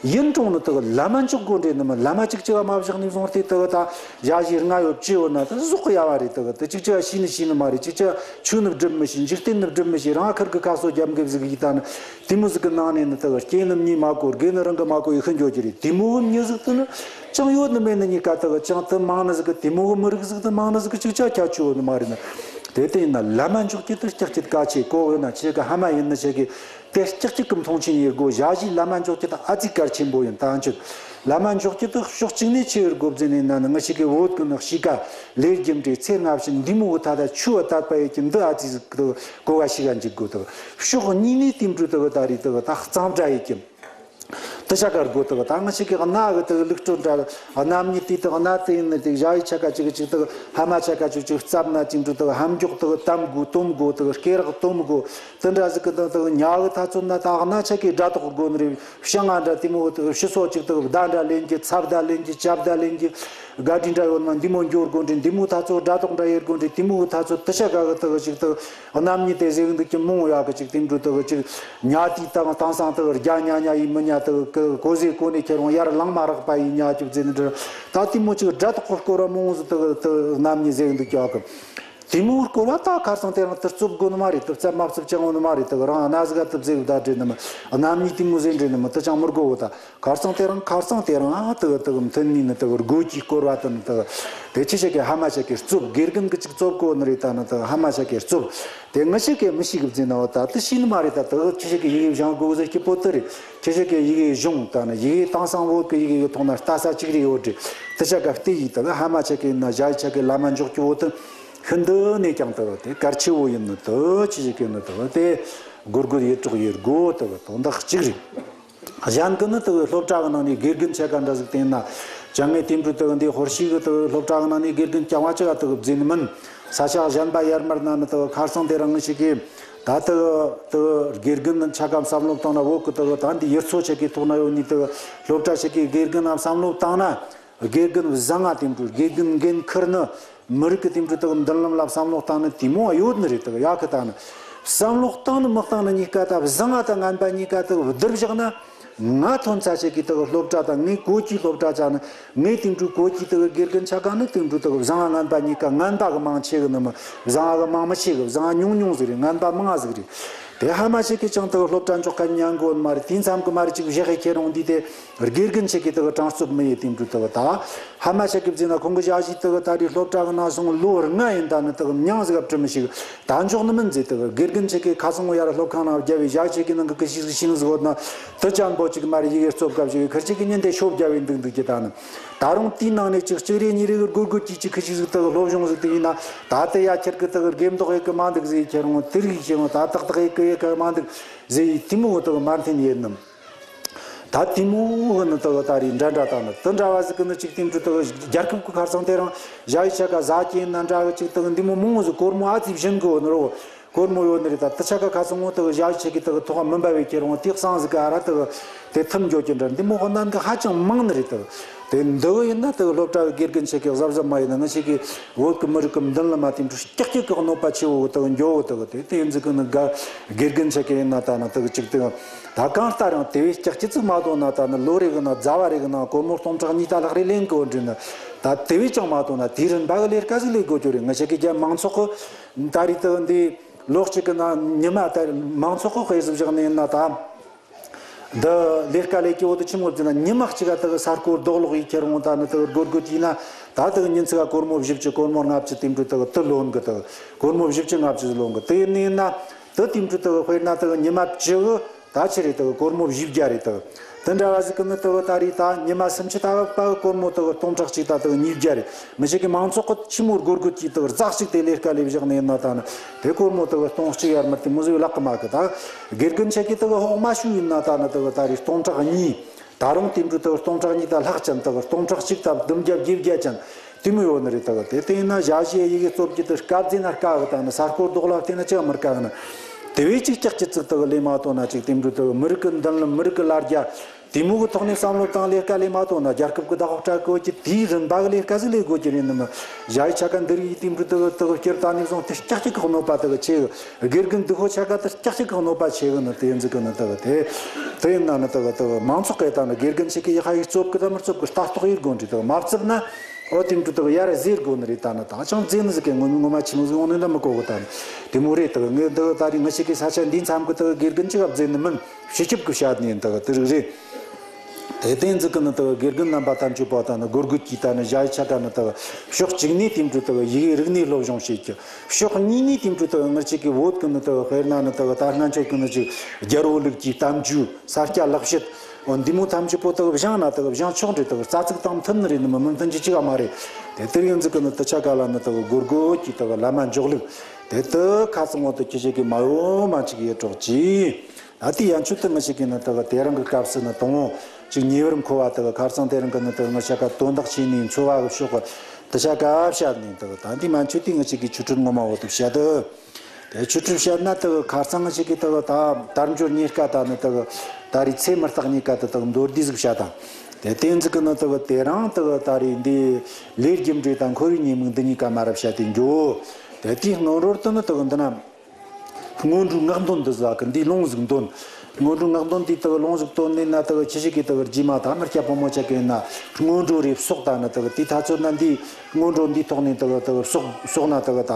ཡིན་རུང་ནི་དེ་གི་ལམ་མ་འཇོག་དགོས་འདྲེ་ནི་མི་ལམ་མ་ཅིག་ཅི་བ་མ་བཞག་ནས་བཟུང་སྟེ་དེ་གི་ད་ཞ་ཞི་ལྔ་ཡོད་བཅུ་ཡོད་ན་དེ་ཟོག་གི་ཡ་བ་རེད། དེ་གི་དེ་ཅིག་ཅི་བ་ཤེས་ནི་ཤེས་ནི་མ་རེད། ཅིག་ཅི་བ་ཆོས་ནི་སྒྲུབ་མི་ཤེས། འཇིག་རྟེན་ནི་སྒྲུབ་མི་ཤེས། རང་ཁུར་གི་ཁ་གསོ་རྒྱབ་འགེབས་ཟིག་ཡིག་ད་ནི། དེ་མོ་ཟིག་གི་ནང་ནས་ནི་དག་སྐྱེས་ནི་མྱི་མ་གོ། དགེ་ནི་རང་གི་མ་གོ་ཡི་ཤི་འགྱོ་གི་རེད། དེ་མོ་གི་མྱི་ཟིག་དེ་ནི་ཅང་ཡོད་ནི་མེད་ནི་གཉིས་ཀ་དག་ཅང་དེ་མང་ནི་ཟིག་གི་དེ་མོ་གི་མི་རིགས་ཟིག་དེ་མང་ནི་ཟིག་གི་ཅིག་ཅག་ཁྱད་ཆོས་ཡོད་ནི་མ་རེད་ན། དེ་ལྟ་ཡིན་ན་ལམ་མ་འཇོག་རྒྱུ་དེ་ཀྱག་ཀྱག་གལ་ཆེ་གོ་གི་ན། ཆེ་གི་ཕ་མ་ཡིན་ནི་ཆེ་གི་དེ་ཀྱག་ཀྱག་གི་མཐོང་ཆེན་ཡེད་དགོ། ཞ་ཞི་ལམ་མ་འཇོག་རྒྱུ་དེ་ཨ་ཙི་གལ་ཆེན་པོ་ཡིན། ད་འཇོག་ལམ་མ་འཇོག་རྒྱུ་དེ་ཕྱོགས་གཅིག་ནས་ཆེ་བར་དགོ་བརྫིས་ནས་ན་ནི་ང་ཞིག་གི་བོད་གི་ནི་གཤིས་ཀ་ལས་རྒྱུ་འབྲས་ཚེ་སྔ་ཕྱི་འདི་མོ་གི་ཐ་ད་ཆུ་བ་དད་པ་ཡེད་རྒྱུ་འདི་ཨ་ཙི་ཟིག་གི་གོ་བ་ཞིག་ག་འཇུག་དགོ། དག་ཕྱོགས་གཉིས་ནས་དེ་འདྲ་དག་ད་རེས་དག་ད་གཙང་སྦྲ་ཡེད་རྒྱུ། དེ་ཆ་ག་དགོ། དག་ད་ང་ཞིག་གི་གནའ་གི་དག་ལུགས་སྲོལ་འདྲ་གནའ་མྱི་དེ་དག་གནའ་དེ་ཡིན་ནི་དེ་ཞ་ཡི་ཆ་ག་ཅིག་ཅིག་དག་ཕ་མ་ཆ་ག་ཅིག་ཅིག་བཙབ་ན་ཅིག་འདྲ་དག་ཕམ་རྒྱུག་དག་དམ་དགོ་དོམ་དགོ། དག་སྐེ་རགས་དོམ་དགོ། དེ་འདྲ་ཟིག་གི་དག་དག་ཉ་གི་ཐ་ཚོད་ན་ད་གནའ་ཆ་གི་སྒྲ་དོག་དགོ་ནི་རེད། ཤང་ང་འདྲ་དེ་མོ་དག་ཕྱི་སོ་ཅིག་དག་བརྡ་འདྲ་ལེན་རྒྱུ། ཚ་བརྡ་ལེན་རྒྱུ། ཇ་བརྡ་ལེན་རྒྱུ། དགའ་སྡིག་འདྲ་ཡོད་ན་འདི་མོ་འགྱོ་དགོ་འདྲེ། འདི་མོ་ཐ་ཚོ་སྒྲ་དོག་འདྲ་ཡེད་དགོ་འདྲེ། དེ་མོ་གི་ཐ་ཚོ་དེ་ཆ་ག་གི་དག་ཅིག་དག་གནའ་མྱི་དེ་ཟེར་གི་འདུག་ཀྱི་མོ་ཡག་གི་ཅིག་དེ་འདྲ་དག་ཅིག་ཉ་དེ་དང་དེང་སང་དག་རྒྱ་ཉ་ཉ་ཡི་མི་ཉ་དག་གི་གོ་ཟེ་གོ་ནས་ཁྱེར་འོང་ཡར་ལངས་མ་རག་པ་ཡི་ཉ་ཅིག་ཟེར་ནི་འདྲ། ད་དེ་མོ་ཅིག་སྒྲ་དོག་གི་སྐོར་བ་མོ་ཟིག་དག་དག་གནའ་མྱི་ཟེར་གི་འདུག་ཀྱི་ཡག་གི། དེ་མོ་སྐོར་བ་ད་ཁར་སང་དེ་རང་དེ་རྩུབ་དགོ་ནི་མ་རེད། དེ་བཙབ་མ་བཙབ་ཅང་འོ་ནི་མ་རེད། དག་རང་གནའ་ཟིག་ག་དེ་ཟེར་གི་ད་འདྲེ་ནི་མི་གནའ་མྱི་དེ་མོ་ཟེར་འདྲེ་ནི་མི་དེ་ཅང་མི་དགོ་བོ་ད། ཁར་སང་དེ་རིང་ཁར་སང་དེ་རིང་ཨ་དག་དག་མཐུན་ནི་ནི་དག་སྒོ་གི་སྐོར་བ་དང་དག་དེ་ཆི་ཆ་གི་ཕ་མ་ཆ་གི་རྩུབ། དགེ་རྒན་གི་ཅིག་རྩུབ་གོ་ནི་རེད། ད་ནི་དག་ཕ་མ་ཆ་གི་རྩུབ། དེ་ང་ཆ་གི་མི་ཤེས་གི་བརྫིས་ན་འོ་ད་དེ་ཤེས་ནི་མ་རེད། ད་དག་ཆི་ཆ་གི་ཡི་གེ་སྦྱང་དགོས་ཟེར་གི་པོ་དེ་རེད། ཆི་ཆ་གི་ཡི་གེ་སྦྱོང་ད་ནི་ཡི་གེ་དེང་སང་བོད་གི་ཡི་གེ་གི་ཐོག་ན་ལྟ་ས་ཅིག་རེད་ཡོད་རེད། དེ་ཆ་ག་བལྟས་ཡི་དག་ཕ་མ་ཆ་གི་ན་ཞ་ཡི་ཆ་གི་ལམ་མ་འཇོག་གི་བོ་དེ་ཤིན་ཏུ་ནས་ཀྱང་དག་དེ་གལ་ཆེ་བོ་ཡིན་ནི་དག་ཆི་ཆ་གི་ནི་དག་དེ་སྒོར་སྒོར་ཡེ་གྲོགས་ཡེ་དགོ་དག་དོན་དག་གཅིག་རེད། གཞན་གི་ནི་དེ་གི་སློབ་གྲྭ་གི་ནང་ནས་དགེ་རྒན་ཆ་ག་འདྲ་ཟིག་བསྟན་ན། ཅང་ངས་དེ་འཕྲོ་དེ་གི་འདི་ཧོར་ཤིག་གི་དེ་གི་སློབ་གྲྭ་གི་ནང་ནས་དགེ་རྒན་རྐྱང་བ་ཅི་ག་དེ་གི་བརྫིས་ནི་མིན། ས་ཆ་གཞན་པ་ཡར་མར་ན་ནི་དེ་གི་ཁར་སང་དེ་རིང་ངི་ཞིག་གིས་ད་དེ་གི་དེ་གི་དགེ་རྒན་ཆ་ག་བསམ་བློ་བཏང་ན་བོད་གི་དེ་གི་ད་འདི་ཡུལ་ཚོ་ཆ་གི་ཐོག་ན་ཡོད་ནི་དེ་གི་སློབ་གྲྭ་ཞིག་གི་དགེ་རྒན་ན་བསམ་བློ་བཏང་ན། དགེ་རྒན་བཟང་ང་དེ་འཕྲོ་དགེ་རྒན་འགན་ཁུར་ནི། མི་རིགས་ཀྱི་དེ་འཕྲོ་དག་མདུན་ལམ་ལ་བསམ་བློ་བཏང་ནི་དེ་མོ་ཡོད་ནི་རེད། དག་ཡག་གི་ད་ནི་བསམ་བློ་བཏང་ནི་མི་བཏང་ནི་གཉིས་ཀ་ད་བཟང་ང་དང་ངན་པ་གཉིས་ཀ་དག་བསྡུར་བཞག་ན། ང་ཐོན་ཚ་ཆེ་གི་དག་སློབ་གྲྭ་དང་ངའི་གོ་གི་སློབ་གྲྭ་ཆ་ནི་ངའི་དེ་འཕྲོ་གོ་གི་དག་དགེ་རྒན་ཆ་ག་ནི་དེ་འཕྲོ་དག་བཟང་ང་ངན་པ་གཉིས་ཀ་ངན་པ་གི་མང་ཆེ་གི་ནི་མི་བཟང་ང་གི་མང་མི་ཆེ་གི། བཟང་ང་ཉུང་ཉུང་ཟིག་རེད། ངན་པ་མང་ང་ཟིག་རེད། དེ་ཧ་མ་ཆེ་གི་ཅང་དག་སློབ་གྲྭ་འཇོག་མཁན་ཉན་གོ་མ་རེད། དེ་མཚམས་ཀྱི་མ་རེད་ཅིག་བཞག་གི་ཁྱེད་རང་འདི་དེ་དགེ་རྒན་ཆེ་གི་དག་གྲངས་སུ་མི་ཡི་དེ་འདྲ་དག་ད་ཧ་མ་ཆེ་གི་བཟས་ན་ཁོང་གི་ཞ་ཞི་དག་ད་རེད་སློབ་གྲྭ་གི་ནང་སོང་ལོ་ལྔ་ཡིན། ད་ནི་དག་མྱང་ཟིག་བྲི་མི་ཞིག་ད་འཇོག་ནི་མིན་ཟེར། དག་དགེ་རྒན་ཆེ་གི་ཁ་སང་ངོ་ཡར་སློབ་ཁང་ནང་བརྒྱབ་བའི་ཞ་ཆེ་གི་ནང་གི་ཀི་ཤིག་ཤིང་ཟིག་འོ་ན་དུ་ཅན་པོ་ཅིག་མ་རེད་ཡི་གེ་རྩོབ་སྐབས་ཞིག་ཡི་ཁར་ཅིག་གི་ཉིན་དེ་ཤོབ་བརྒྱབ་བའི་འདུག་འདུག་གི་ད་ནི། ད་རུང་དེའི་ནང་ནས་ཅིག་གཅིག་རེ་གཉིས་རེ་གི་སྒོར་སྒོར་གྱིས་ཅིག་ཁི་ཅིག་ཟིག་དག་སློབ་སྦྱོང་ཟིག་དེ་ཡིན་ན་ད་ལྟ་ཡ་ཁྱེར་གི་དག་དགེ་མདོག་ཡེ་གི་མ་འདུག་ཟེར། ཁྱེད་རང་དེ་རིགས་ཤེས་ཡོང་ད་ཏག་ཏག་ཡེ་གི་ཡེ་གི་མ་འདུག་ཟེར་ཡི་དེ་མོ་དག་མ་མཐུན་ཡིན་ནམ། ད་དེ་མོ་གི་ནི་དག་ད་རེས་འདྲ་འདྲ་དང་ནི་དེ་འདྲ་བ་ཟིག་གི་ནི་ཅིག་དེ་འདྲ་དག་རྒྱལ་ཁབ་ཀྱི་ཁ་སང་དེ་རང་ཞ་ཡི་ཆ་ག་ཟ་གྱིན་ན་འདྲ་གི་ཅིག་དག་འདི་མོ་མང་བོ་ཟིག་སྒོར་མོ་ཨ་ཙི་བཞིན་གི་འོ་ནི་རོ། སྒོར་མོ་ཡོད་ནི་རེད། ད་དེ་ཆ་ག་ཁ་སང་ངོ་དག་ཞ་ཡི་ཆ་གི་དག་ཐོག་མི་འབའ་བའི་ཁྱེད་རང་དེ་གསང་ཟིག་ག་ར་དག་དེ་ཐུམ་འགྱོ་གྱིན་འདྲ་འདི་མོ་ཧོ་ནན་གི་ཧ་ཅང་མང་ནི་རེད་དག་དེ་འདི་ཡིན་ན་དག་སློབ་གྲྭ་གི་དགེ་རྒན་ཆེ་གི་གཟབ་གཟབ་མ་ཡིན་ན་ང་ཆེ་གི་བོད་གི་མི་རིགས་གི་མདུན་ལམ་མ་དེ་འདྲ་ཀྱག་ཀྱག་གི་གནོད་པ་ཆེ་བོ་དག་འགྱོ་བོ་དག་དེ་དེ་ཡིན་ཟིག་གི་ནི་དག་དགེ་རྒན་ཆེ་གི་ཡིན་ན་ད་ནི་དག་ཅིག་དེ་ད་གང་ལྟར་ཡང་དེ་བས་ཀྱག་ཅི་ཙིག་མ་གཏོང་ན་ད་ནི་ལོ་རེ་གི་ནང་ཟླ་བ་རེ་གི་ནང་སྒོར་མོ་སྟོང་ཕྲག་གཉིས་ད་ལྷག་རེ་ལེན་གི་འོ་འདྲི་ནི་ད་དེ་བས་ཀྱང་མ་གཏོང་ན་དེ་རིན་འབའ་གི་ལས་ཀ་ཟིག་ལས་དགོས་རྒྱུ་རེད། ང་ཆེ་གི་རྒྱ་མང་ཚོགས་གི་ད་རེས་དག་འདི་ལོ་གཅིག་གི་ནང་ཉི་མ་ད་མང་ཚོགས་གི་དཔེ་ཟིག་བཞག་ནི་ཡིན་ན་ད། འདི་ལས་ཀ་ལས་ཀྱི་འོག་ཏུ་ཆི་མོ་བརྩིས་ན་ཉི་མ་གཅིག་ག་དག་ས་སྐོར་རྡོག་ལོག་ཡིག་ཁྱེར་འོང་ད་ནི་དག་སྒོར་སྒོར་གྱིས་ན་ད་དག་ཉིན་ཚིག་ག་སྒོར་མོ་བཞི་བཅུ་སྒོར་མོ་ལྔ་བཅུ་དེ་འདྲ་དག་དུ་ལོན་གི་དག་སྒོར་མོ་བཞི་བཅུ་ལྔ་བཅུ་ལོན་གི་དེ་ཡིན་ན་དུ་དེ་འདྲ་དག་དཔེར་ན་དག་ཉི་མ་བཅུ་གི་ད་ཆི་རེད་དག་སྒོར་མོ་བཞི་བརྒྱ་རེད་དག་དེ་འདྲ་བ་ཟིག་གི་ནི་དག་ད་རེས་ད་ཉི་མ་སུམ་ཅུ་ད་བ་པ་གི་སྒོར་མོ་དག་སྟོང་ཕྲག་གཅིག་ད་དག་ཉིས་བརྒྱ་རེད། མི་ཞིག་གི་མང་ཚོགས་ཀྱི་ཆི་མོ་སྒོར་སྒོར་གྱིས་དག་རྩ་གཅིག་དེ་ལས་ཀ་ལས་བཞག་ནས་ཡིན་ན་ད་ནི་དེ་སྒོར་མོ་དག་སྟོང་གཅིག་ཡར་མར་དེ་མོ་ཟིག་ལག་གི་མ་གི་ད། དགེ་རྒན་ཆེ་གི་དག་ཧོག་མ་ཤུ་ཡིན་ན་ད་ནི་དག་ད་རེས་སྟོང་ཕྲག་གཉིས། ད་རུང་དེ་འདྲ་དག་སྟོང་ཕྲག་གཉིས་ད་ལྷག་ཅན་དག་སྟོང་ཕྲག་གཅིག་ད་བདུན་བརྒྱ་བརྒྱད་བརྒྱ་ཅན་དེ་མོ་ཡོད་ནི་རེད། དག་དེ་དེ་ཡིན་ན་ཞ་ཞི་ཡི་གེ་རྩོབ་ཀྱི་དག་སྐབས་རྗེས་ན་དཀའ་གི་ད་ནི་ས་སྐོར་རྡོག་ལ་བལྟས་ན་ཅི་མི་དཀའ་གི་ན། དེ་བས་ཅིག་ཀྱག་ཅི་ཙིག་དག་ལས་མ་གཏོང་ན་ཅིག་དེ་འདྲ་དག་མི་རིགས་ཀྱི་མདུན་ལམ་མི་རིགས་ཀྱི་ལ་རྒྱ་དེ་མོ་གི་ཐོག་ནས་བསམ་བློ་བཏང་ལས་ཀ་ལས་མ་གཏོང་ན་རྒྱལ་ཁབ་ཀྱི་བདག་པོ་སྤྲད་དགོས་ཀྱི་དེའི་རིན་འབའ་གི་ལས་ཀ་ཟིག་ལས་དགོས་ཀྱི་རེད་ནི་མི། ཞ་ཡི་ཆ་ག་འདི་རིགས་ཡི་དེ་འདྲ་དག་དག་སྤྱིར་བཏང་ནས་བཟུང་དེ་ཀྱག་ཀྱག་གི་གནོད་པ་དག་ཆེ་གི། དགེ་རྒན་འདི་ཧོ་ཆ་ག་དེ་ཀྱག་ཀྱག་གི་གནོད་པ་ཆེ་གི་ནི་དེ་ཡིན་ཟིག་གི་ནི་དག་དེ་དེ་ཡིན་ན་ནི་དག་དག་མང་ཚོགས་གི་ད་ནི་དགེ་རྒན་ཆེ་གི་ཡི་ཧ་ཡི་རྩོབ་གི་ད་མི་རྩོབ་གི་ལྟ་རྟོག་ཡེད་དགོས་འདྲི་དག་མ་རྩོབ་ན་ཨོ་དེ་འདྲ་དག་ཡར་ཟེར་དགོས་ནི་རེད། ད་ནི་ད་ཅང་ཟེར་ནི་ཟིག་གི་ངོ་ངོ་མ་ཆི་མོ་ཟིག་འོང་ནི་ད་མི་གོ་གི། ད་ནི་དེ་མོ་རེད། དག་ངས་དག་ད་རེས་ང་ཆེ་གི་ས་ཆ་འདི་མཚམས་གི་དག་དགེ་རྒན་ཅི་ག་ཟེར་ནི་མིན། སྤྱི་ཁྱབ་ཀྱི་བཤད་ནས་འདུག་དེ་རིགས་རེད། དེ་བསྟན་འཛིན་གྱི་ནི་དག་དགེ་རྒན་རྣམ་པ་ཐམས་ཅད་པོ་དང་ནི་སྒོར་སྒོར་གྱིས་ད་ནི་ཞ་ཡི་ཆ་ག་ནི་དག་ཕྱོགས་གཅིག་ནས་དེ་འདྲ་དག་ཡི་གེ་རིག་གནས་སློབ་སྦྱོང་བྱེད་རྒྱུ། ཕྱོགས་གཉིས་ནས་དེ་འདྲ་དག་ངར་གཅིག་གི་བོད་ཀྱི་ནི་དག་དཔེར་ན་ནི་དག་ད་སྔ་ཆད་ཀྱི་ནི་ཅིག་རྒྱལ་པོ་ལུགས་ཀྱི་གཏམ་རྒྱུད་ས་སྐྱ་ལེགས་བཤད་འོ་འདི་མོ་ཐམས་ཅད་པོ་དག་སྦྱངས་ན་དག་སྦྱང་ཆོག་འདྲ་དག་རྩ་ཚིག་དང་མཐུན་ནི་རེད་ནི་མི་མི་མཐུན་གྱི་ཅི་ག་མ་རེད། དེ་དེར་ཡིན་ཟིག་གི་ནི་དེ་ཆ་ག་ལ་ནི་དག་སྒོར་སྒོར་གྱིས་དག་བླ་མ་འཇོག་ལུགས་དེ་དག་ཁ་ཚང་བོ་དེ་ཁྱེད་ཅག་གིས་མ་ཡོང་མ་ཅིག་ཡེ་གྲོགས་ཀྱིས། ད་དེ་ཡན་ཆོད་དུ་ང་ཞིག་གིས་ནི་དག་དེ་རིང་གི་སྐབས་སུ་ནི་དང་བོ་ཅིག་ཉེ་བར་མཁོ་བ་དག་ཁ་སང་དེ་རིང་གི་ནི་དག་ང་ཞག་ག་དོན་དག་ཆེ་ནི་འཚོ་བ་གི་ཕྱོགས་གི་དེ་ཞག་ག་བཤད་ནི་དག་ད་འདི་མན་ཆོད་དེ་ང་ཞིག་གིས་ཆོས་ཁྲིད་ངོ་མ་བོ་དུ་བཤད་དུ། དེ་ཆོས་ཁྲིད་བཤད་ན་དག་ཁ་སང་ང་ཞིག་གིས་དག་ད་དལ་འབྱོར་རྙེད་དཀའ་ད་ནི་དག་ད་རེས་ཚེ་མི་རྟག་རྙེད་དཀའ་དུ་དག་མདོར་བསྡུས་ཟིག་བཤད་དང་། དེ་བསྟན་འཛིན་གི་ནི་དག་དེ་རིང་དག་ད་རེས་འདི་ལས་རྒྱུ་འབྲས་དང་འཁོར་བའི་ཉེས་དམིགས་འདི་གཉིས་ཀ་མ་རབས་བཤད་དེ་འགྱོ། དེ་དེའི་སྔོན་རོལ་དུ་ནི་དག་འདི་ན། སྔོན་འགྲོའི་སྔགས་འདོན་འདི་ཟ་གི་འདིའི་ལུང་ཟིག་འདོན། སྔོན་འགྲོའི་སྔགས་འདོན་འདིའི་དག་ལུང་ཟིག་འདོན་ནས་ན་དག་ཁྱེད་ཅག་གིས་དག་རྗེས་མ་ད་མི་སྐྱ་ཕོ་མོ་ཆ་གི་ན་སྔོན་འགྲོ་རེ་བསགས་ད་ནི་དག་དེའི་ཐ་ཚོད་ན་འདིའི་སྔོན་འགྲོ་འདིའི་ཐོག་ནས་དག་དག་བསགས་བསགས་ན་དག་ད་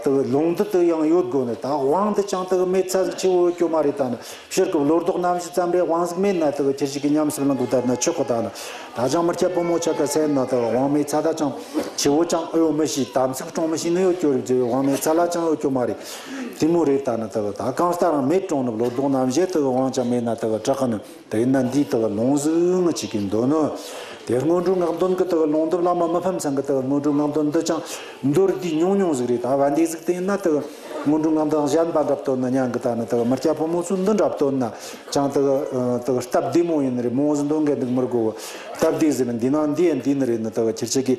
དག་ལུང་འདི་དག་ཡང་ཡོད་དགོས་ནི། ད་དབང་འདི་ཅང་དག་མེད་ཚ་ཟིག་ཆེ་བོ་ཡོད་རྒྱུ་མ་རེད། ད་ནི་ཕྱིར་གི་བློ་ལྡོག་རྣམ་བཞི་ཙམ་རེ་དབང་ཟིག་མེད་ན་དག་ཁྱེད་ཅག་གིས་ཉམས་སུ་ལེན་དགོས་ད་ན་ཆོག་གི། ད་ནི། ད་ཅང་མི་སྐྱ་ཕོ་མོ་ཆ་ག་སེམས་ན་དག་དབང་མེད་ཚ་ད་ཅང་ཆེ་བོ་ཅང་ཨེ་ཡོད་མི་ཤེས། དམ་ཚིག་སྲུང་མི་ཤེས་ནི་ཡོད་རྒྱུ་རེད་ཟེར་བའི་དབང་མེད་ཚ་ལ་ཅང་ཡོད་རྒྱུ་མ་རེད། དེ་མོ་རེད། ད་ནི་དག་ད་གང་ལྟར་རང་མེད་གྲོང་ནི་བློ་ལྡོག་རྣམ་བཞི་དག་དབང་ཅང་མེད་ན་དག་དྲག་གི་ནི། དེ་ཡིན་ན་འདིའི་དག་ལུང་ཟིག་ང་ཅིག་གིས་འདོན་ནོ། དེ་སྔོན་འགྲོའི་སྔགས་འདོན་གི་དག་ལུང་འདི་བླ་མ་མི་ཕམ་ཚང་གི་དག་སྔོན་འགྲོའི་སྔགས་འདོན་འདི་ཅང་མདོར་བསྡུས་ཉུང་ཉུང་ཟིག་རེད། ད་བན་དེ་ཟིག་དེ་ཡིན་ན་དག་སྔོན་འགྲོའི་སྔགས་འདོན་གཞན་པ་འདྲ་བཏོན་ན་ཉན་གི། ད་ནི་དག་མི་སྐྱ་ཕོ་མོ་ཚོ་འདི་འདྲ་བཏོན་ན་ཅང་དག་དག་སྟབས་བདེ་མོ་ཡིན་ནི་རེད། མོ་ཟིག་འདོན་གི་འདུག་མི་དགོ་སྟབས་བདེ་ཟིག་ནི་འདི་ན་འདི་ཡིན་འདི་ནི་རེད། ནི་དག་ཁྱེད་ཅག་གིས་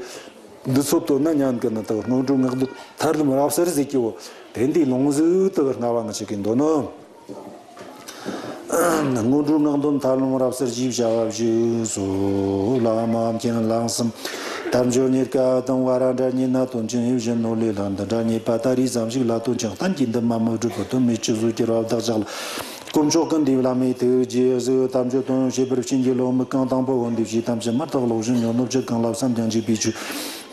འདི་ཚོ་བཏོན་ན་ཉན་གི། ནི་དག་སྔོན་འགྲོའི་སྔགས་འདོན་ཐར་ལམ་རབ་གསལ་ཟེར་གི་བོ་དེ་འདིའི་ལུང་ཟིག་དག་སྔ་བ་ང་ཅིག་གིས་འདོན་ནོ། སྔོན་འགྲོའི་སྔགས་འདོན་ཐར་ལམ་རབ་གསལ་ཞེས་བྱ་བ་བཞི་སོ། བླ་མ་མཁྱེན་བླ་གསུམ་དལ་འབྱོར་རྙེད་དཀའ་དང་། ཝཱ་ར་ཌཱ་རྙེད་ན་དོན་ཆེན་ཡིད་བཞིན་ནོར་ལས་ལྷག་འདི་འདྲ་རྙེད་པ་ད་རེས་ཙམ་ཞིག་ལ་དོན་ཆེན་གཏན་གྱི་འདུན་མ་མི་འགྲུབ་པར་དོན་མེད་ཅི་བཟོད་ཀྱི་རབ་བདག་ཅག་ལ་དཀོན་མཆོག་གི་འདུས་བླ་མའི་ཐུགས་རྗེས་གཟིགས། དལ་འབྱོར་དོན་ཡོད་བྱེད་པར་བྱིན་གྱིས་རློབས། མི་གང་དང་པོ་འོན་ཏེ་ཕྱི་ཐམས་ཅད་མི་རྟག་ལོག་བཞིན་ཉོན་ནོ་ཅི་གང་ལ་བསམ་ཀྱང་འཇིགས་པའི་ཆོས།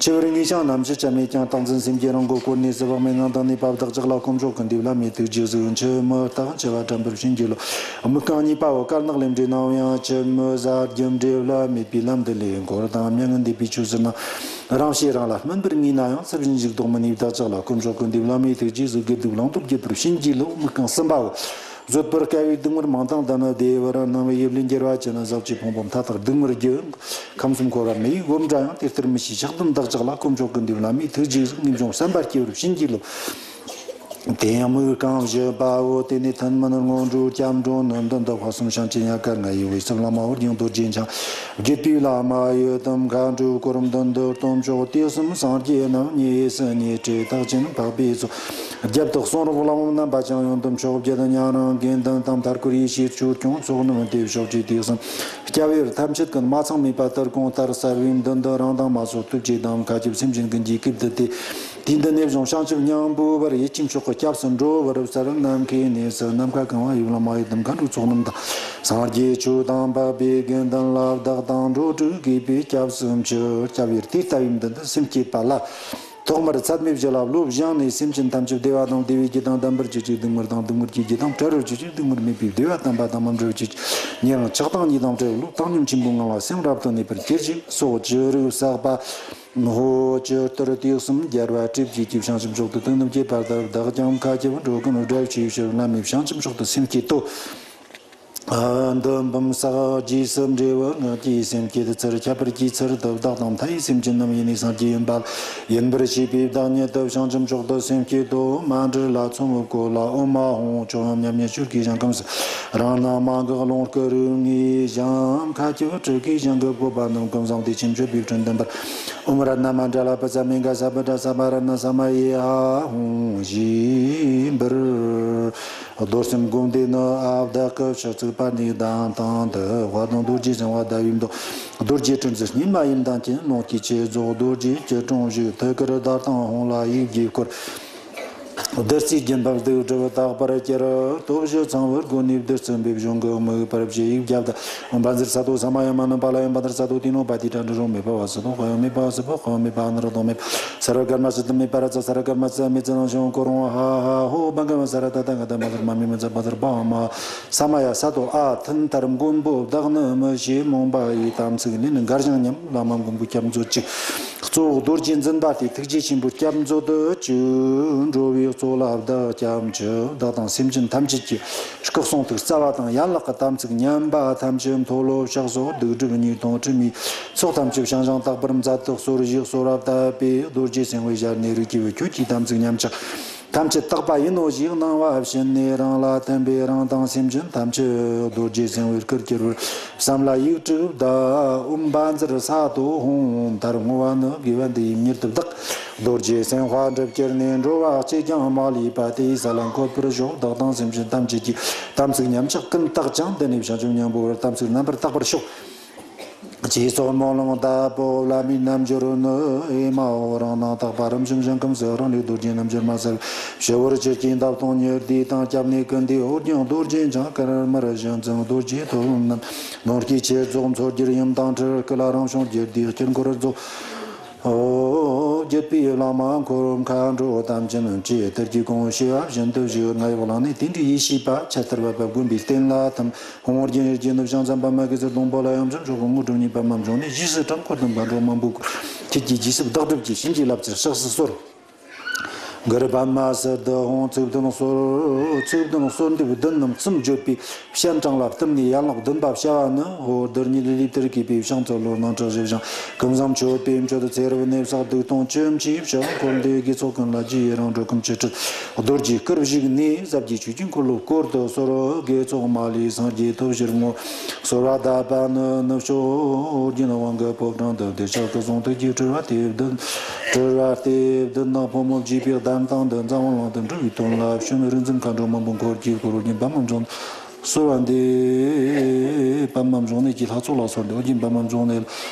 འཆི་བར་ངེས་ཤིང་ནམ་འཆི་ཆ་མེད་ཀྱང་། རྟག་འཛིན་སེམས་ཀྱི་རང་མགོ་བསྐོར་ནས་སྲིད། བག་མེད་ངང་དང་ནུས་པ་བདག་ཅག་ལ། དཀོན་མཆོག་གི་འདུས་ལ་མོས་ཐུགས་རྗེས་གཟིགས། འཆི་མེད་རྟག་འཆི་བ་དྲན་པར་བྱིན་གྱིས་རློབས། དམིགས་རྐང་གཉིས་པའོ། དཀར་ནག་ལས་འབྲས་ནམ་ཡང་འཆི་མེད་ཟ། རྒྱུ་འབྲས་བླ་མེད་པའི་ལམ་དུ་ལེན། འཁོར་དང་མྱ་ངན་འདས་པའི་ཆོས་ཟེར་ན། རང་བཞིན་རང་ལ་སྨིན་པར་ངེས་ན་ཡང་། སྲིད་ཞིང་འཇུག་ལྡོག་མི་ནུས་བདག་ཅག་ལ། དཀོན་མཆོག་གི་འདུས་ལ་མོས་ཐུགས་རྗེས་གཟིགས། དགེ་སྡིག་བླང་དོར་བརྗེད་པར་བྱིན་གྱིས་རློབས། དམིགས་རྐང་གསུམ་པའོ། བཟོད་པར་དཀའ་བའི་སྡུག་བསྔལ་མང་དང་ལྡན། བདེ་བར་སྣང་བའི་ཡིད་ལས་འགྱུར་བ་ཅན། ཟག་བཅས་ཕུང་པོ་མཐའ་དག་སྡུག་བསྔལ་རྒྱུ། ཁམས་གསུམ་འཁོར་བ་མི་ཡི་སྒོ་འདྲ་ཡང་། དེ་ལྟར་མི་ཤེས་ཕྱག་ལྡན་བདག་ཅག་ལ། དཀོན་མཆོག་གི་འདུས་ལ་མོས་ཐུགས་རྗེས་གཟིགས། ངེས་འབྱུང་བསམ་པ་སྐྱེ་བར་བྱིན་གྱིས་རློབས། དེ་ཡང་དམིགས་རྐང་བཞི་པའོ། དེ་ནས་ཐུན་མིན་སྔོན་འགྲོའི་སྐྱབས་འགྲོ་ནི། མདུན་དུ་དཔག་བསམ་ཤིང་ཆེན་ཡལ་ག་ལྔ་ཡི་དབུས་སུ། བླ་མ་ཨོ་རྒྱན་རྡོ་རྗེ་འཆང་། བརྒྱུད་པའི་བླ་མ་ཡི་དམ་མཁའ་འགྲོའི་སྐོར། མདུན་དུ་སྟོན་མཆོག་དུས་གསུམ་སངས་རྒྱས་རྣམས། ཉེ་སྲས་ཉེ་འབྲེལ་རྟག་ཅན་འཕགས་པའི་ཚོགས། རྒྱབ་ཏུ་གསུང་རབ་བླ་མ་རྣམ་པ་ཀྱང་། ཡོན་ཏན་མཆོག་བརྒྱད་ཉང་རིང་དགེ་འདུན་དང་། མཐར་འཁོར་ཡེ་ཤེས་མཆོག་སྐྱོང་ཚོགས་རྣམས་ཏེ། ཕྱོགས་བཅུའི་དུས་གསུམ་སྐྱབས་ཡུལ་ཐམས་ཅད་ཀུན། མ་ཚང་མེད་པ་ལྟར་གོང་ལྟར་གསལ་བའི། མདུན་དུ་རང་དང་མ་སོགས་ཐུགས་རྗེ་དང་། མཁའ་ཁྱབ་སེམས་ཅན་ཀུན་གྱིས་བསྐུལ་དུ་བསྟོད། དུས་འདི་ནས་བཟུང་བྱང་ཆུབ་སྙིང་པོའི་བར། ཡིད་ཀྱི་མཆོག་གི་སྐྱབས་སུ་འགྲོ་བར་གསོལ། ནམ་མཁའི་གནས་སུ་ནམ་མཁའ་གང་བ་ཡི། བླ་མ་ཡི་དམ་མཁའ་འགྲོའི་ཚོགས་རྣམས་དང་། སངས་རྒྱས་ཆོས་དང་འཕགས་པའི་དགེ་འདུན་ལ། བདག་དང་འགྲོ་དྲུག་དགོས་པའི་སྐྱབས་སུ་མཆི། སྐྱབས་ཡུལ་དེ་ལྟ་བུའི་མདུན་དུ་སེམས་བསྐྱེད་པ་ལ། ཐོག་མར་ཚད་མེད་བཞི་ལ་བློ་སྦྱངས་ནས། སེམས་ཅན་ཐམས་ཅད་བདེ་བ་དང་བདེ་བའི་རྒྱུ་དང་ལྡན་པར་གྱུར་ཅིག་སྡུག་བསྔལ་དང་སྡུག་བསྔལ་གྱི་རྒྱུ་དང་བྲལ་བར་གྱུར་ཅིག་སྡུག་བསྔལ་མེད་པའི་བདེ་བ་དམ་པ་དང་མི་འབྲལ་བར་གྱུར་ཅིག་ཉེ་རིང་ཆགས་སྡང་གཉིས་དང་བྲལ་བའི་བློ་བཏང་སྙོམས་ཆེན་པོའི་ངང་ལ་སེམས་རབ་ཏུ་གནས་པར་གྱུར་ཅིག་སོགས་ཅི་རིགས་བསགས་པ། ཧོ། ཇི་ལྟར་དུས་གསུམ་རྒྱལ་བ་སྲས་བཅས་ཀྱིས། བྱང་ཆུབ་མཆོག་ཏུ་དོན་དམ་བསྐྱེད་པ་ལྟར། བདག་ཀྱང་མཁའ་ཁྱབ་འགྲོ་ཀུན་བསྒྲལ་བྱའི་ཕྱིར། བླ་མེད་བྱང་ཆུབ་མཆོག་ཏུ་སེམས་བསྐྱེད་དོ། ཨ། འདི་འབུམ་བསགས་རྗེས་སུ་འབྲས་བུ་སྔགས་ཀྱི་སེམས་བསྐྱེད་ཚར། ཁྱབ་པར་གྱུར་ཚར་དུ། བདག་དང་མཐའ་ཡས་སེམས་ཅན་རྣམས། ཡེ་ནས་སངས་རྒྱས་ཡིན་པ་ལ། ཡིན་པར་ཤེས་པས་བདག་ཉིད་དུ། བྱང་ཆུབ་མཆོག་ཏུ་སེམས་བསྐྱེད་དོ། མ་འདྲིས་ལ་མཚོ་མོ་བཀོད་ལ། ཨོཾ་ཨཱཿཧཱུྃ། ཆོས་དབྱིངས་མཉམ་ཉིད་སྤྱོད་དགའི་ཞིང་། ཁམས་གསུམ་རང་སྣང་མ་འགགས་ཀློང་སྐུ་རིགས་ལྔའི་ཞིང་། མཁའ་ཁྱབ་སྤྲུལ་སྐུའི་ཞིང་གི་བཀོད་པ་རྣམས། ཀུན་བཟང་བདེ་ཆེན་མཆོད་པའི་སྤྲིན་ལྡན་པར། ཨོཾ་རཏྣ་མ་འདྲ་ལ་པུ་ཙ་མི་ག་ས་པུ་ཏྲ་ས་པ་རཏྣ་ས་མ་ཡེ་ཨཱཿཧཱུྃ་ཞེས་འབུལ། རྡོར་སེམས་བསྒོམ་བཟླས་ནི། ཨ། བདག་གི་ཕྱག་ཚིགས་པ་ནས་བདག་དང་འདི། དཔལ་ལྡན་རྡོ་རྗེ་སེམས་དཔའ་ཟླ་བའི་མདོག་རྡོ་རྗེ་དྲིལ་འཛིན་སྙེ་མ་ཡི་མདངས་ཅན། ལོངས་སྐུའི་བསྐྱེད་རྫོགས་རྡོ་རྗེ་སྐྱིལ་ཀྲུང་བཞུགས། ཐུགས་ཀར་དར་དང་ཧཱུྃ་ལ་དབྱུག་གུས་བསྐོར། བདུད་རྩིའི་རྒྱུན་བབས་སྡིག་སྒྲིབ་དག་པར་གྱུར། སྟོབས་བཞི་ཚང་བའི་སྒོ་ནས་བདུད་རྩི་འབེབས། གཞུང་གི་དམིགས་པར་བཞེས། དབྱུག་བརྒྱབ་ད་ཨོཾ་བཛྲ་སཏྭ་ས་མ་ཡ་མ་ནུ་པཱ་ལ་ཡ། བཛྲ་སཏྭ་ཏི་ནུ་པཱ་ཏི་ཏྲ་ཌཱ་རོ། མེ་ཕ་བ་སུ་དོ་ཧ་ཡོ། མེ་ཕ་སུ་ཕོ་ཧ་ཡོ། མེ་ཕ་ཨ་ནུ་རོ་དོ་མེ་ཕ། སརྦ་ཀརྨ་སིདྡྷི་མེ་ཕ་ར་ཙ། སརྦ་ཀརྨ་སིདྡྷི་མེ་ཙི་ནང་ཞིང་ཀོ་རོང་ཧ་ཧ་ཧོ། བྷ་ག་ཝ་ས་ར་ཏ་ཐཱ་ག་ཏ་བཛྲ་མ་མེ་མ་ཙ་བཛྲ་བྷ་མ། ས་མ་ཡ་སཏྭ། ཨ། ཐུན་མཐར་མགོན་པོ་བདག་ནི་མི་ཤེས། རྨོངས་པ་ཡི་དམ་ཚིག་ལེན། མགར་ཞིང་ཉམས། བླ་མ་མགོན་པོ་སྐྱབས་མཛོད་ཅིག་གཙོ་བོ་རྡོ་རྗེ་འཛིན་པ་སྟེ། ཐུགས་རྗེ་ཆེན་པོས་སྐྱབས་མཛོད་དུ་བཅུག་འགྲོ་བའི་གཙོ་ལ་བདག་སྐྱབས་མཆི། བདག་དང་སེམས་ཅན་ཐམས་ཅད་ཀྱི་སྐུ་གསུང་ཐུགས་རྩ་བ་དང་ཡན་ལག་གི་དམ་ཚིག་ཉམས་པ་ཐམས་ཅད། མཐོལ་ལོ་བཤགས་སོ། སྡིག་སྒྲིབ་ཉེས་ལྟུང་དྲི་མའི་ཚོགས་ཐམས་ཅད་བྱང་ཞིང་དག་པར་མཛད་དུ་གསོལ་ཞིག་གསོལ་བ་བཏབ་པས། རྡོ་རྗེ་སེམས་དཔའི་ཞལ་ནས། རིགས་ཀྱི་བུ་ཁྱོད་ཀྱི་དམ་ཚིག་ཉམས་ཆག་ཐམས་ཅད་དག་པ་ཡིན་ནོ་ཞེས་གནང་བ་བྱིན་ནས། རང་ལ་ཐིམ་པས་རང་དང་སེམས་ཅན་ཐམས་ཅད་རྡོ་རྗེ་སེམས་དཔའི་སྐུར་གྱུར་པར་བསམ་ལ་དབྱུག་དྲུག་བརྡབ། ཨོཾ་བཛྲ་སཏྭ་ཧཱུྃ། མཐར་བསྔོ་བ་ནི། དགེ་བ་འདི་ཡིས་མྱུར་དུ་བདག་རྡོ་རྗེ་སེམས་དཔའ་འགྲུབ་གྱུར་ནས། འགྲོ་བ་གཅིག་ཀྱང་མ་ལུས་པ། དེ་ཡི་ས་ལ་འཁོད་པར་ཤོག་བདག་དང་སེམས་ཅན་ཐམས་ཅད་ཀྱི་དམ་ཚིག་ཉམས་ཆག་ཀུན་དག་ཅིང་། འདི་ནས་བྱང་ཆུབ་སྙིང་པོའི་དམ་ཚིག་རྣམ་པར་དག་པར་ཤོག་ཅེས་སོགས་སྨོན་ལམ་བཏབ་པོ། བླ་མའི་རྣལ་འབྱོར་ནི། ཨེ་མ་ཧོ། རང་སྣང་དག་པ་རིམ་བྱོན་ཞིང་། ཁམས་གསུམ་རང་ལུས་རྡོ་རྗེ་རྣམ་འབྱོར་མ་གསལ་བའི། སྤྱི་བོར་ཆུ་སྐྱེས་འདབ་སྟོང་ཉི་ཟླའི་སྟེང་། སྐྱབས་གནས་ཀུན་འདུས་ཨོ་རྒྱན་རྡོ་རྗེ་འཆང་། དཀར་དམར་ཞལ་འཛིན་རྡོ་རྗེ་ཐོབ་རྣམས། ལོངས་སྐུའི་ཆས་རྫོགས་མཚོ་རྒྱལ་ཡུམ་དང་འཁྲིལ། སྐུ་ལ་རང་བྱུང་རྒྱུ་སྡེའི་དཀྱིལ་འཁོར་རྫོགས། ཨོ། བརྒྱུད་པའི་བླ་མ་འཁོར་མཁའ་འགྲོ་ཐམས་ཅད་ཀྱིས། དལ་གྱིས་དགོངས་བཞེས་པ་བཞིན་དུ་བཞུགས། རྔ་ཡབ་གླིང་ནས་དེ་འདྲའི་ཡེ་ཤེས་པ། ཆར་ལྟར་བབས་པ་དགོན་པའི་རྟེན་ལ་ཐིམ། ཧཱུྃ་ཨོ་རྒྱན་ཡེ་ཤེས་ནུབ་བྱང་མཚམས་པདྨ་གེ་སར་སྡོང་པོ་ལ། ཡང་བྱོན་མཆོག་གི་དངོས་གྲུབ་བརྙེས། པདྨ་འབྱུང་གནས་རྗེས་སུ་དྲན། འཁོར་དུ་འབར་འགྲོ་མང་པོས་བསྐོར། ཁྱེད་ཀྱི་རྗེས་སུ་བདག་སྒྲུབ་ཀྱིས། བྱིན་གྱིས་བརླབ་ཕྱིར་གཤེགས་སུ་གསོལ། གུ་རུ་པདྨ་སིདྡྷི་ཧཱུྃ། ཚིག་བདུན་གསོལ། ཚིག་བདུན་གསོལ་འདེབས་བདུན་རྣམས་གསུམ་བརྗོད་པའི་སྤྱན་དྲངས་ལ། བསྟིམ་ནས་ཡན་ལག་བདུན་པ་བྱ་བ་ནི། ཧོ། རྡུལ་སྙེད་ལས་ལྟར་གས་པའི་བྱང་ཚུལ་ལོ། སྣང་གྲགས་བཞི་བྱང་ཀུན་བཟང་མཆོད་པས་མཆོད། ཚེ་རབས་གནས་བསགས་སྡིག་ལྟུང་བཅུ་མཆིས་ཕྱིར། འཁོར་འདས་དགེ་ཚོགས་ཀུན་ལ་རྗེས་རང་འགྲོ། ཀུན་མཆོད་ཁྲིད་རྡོ་རྗེའི་སྐུར་བཞུགས་ནས། ཟབ་རྒྱས་ཆོས་ཀྱི་འཁོར་ལོ་བསྐོར་དུ་གསོལ། དགེ་ཚོགས་མ་ལུས་སངས་རྒྱས་ཐོབ་ཕྱིར་བསྔོ། གསོལ་བ་གདབ་པ་ནི། ནུབ་ཕྱོགས་ཨོ་རྒྱན་དབང་གི་ཕོ་བྲང་དུ། གདུལ་བྱ་སྐུ་གསུང་ཐུགས་ཀྱི་སྤྲུལ་པ་སྡེ་བདུན། སྤྲུལ་པ་སྡེ་བདུན་དང་ཕོ་མོ་བརྒྱུད་པའི་གདམས་སྟངས་དུ། འཛམ་བུ་གླིང་དུ་འགྲོ་བའི་དོན་ལ་བྱོན། རིག་འཛིན་མཁའ་འགྲོ་མང་པོ་འཁོར་གྱིས་བསྐོར། ཨོ་རྒྱན་པདྨ་འབྱུང་གནས་གསོལ་བ་འདེབས། པདྨ་འབྱུང་གནས་ཀྱི་ལྷ་ཚོགས་ལ་གསོལ་འདེབས། ཨོ་རྒྱན་པདྨ་འབྱུང་གནས་ལ་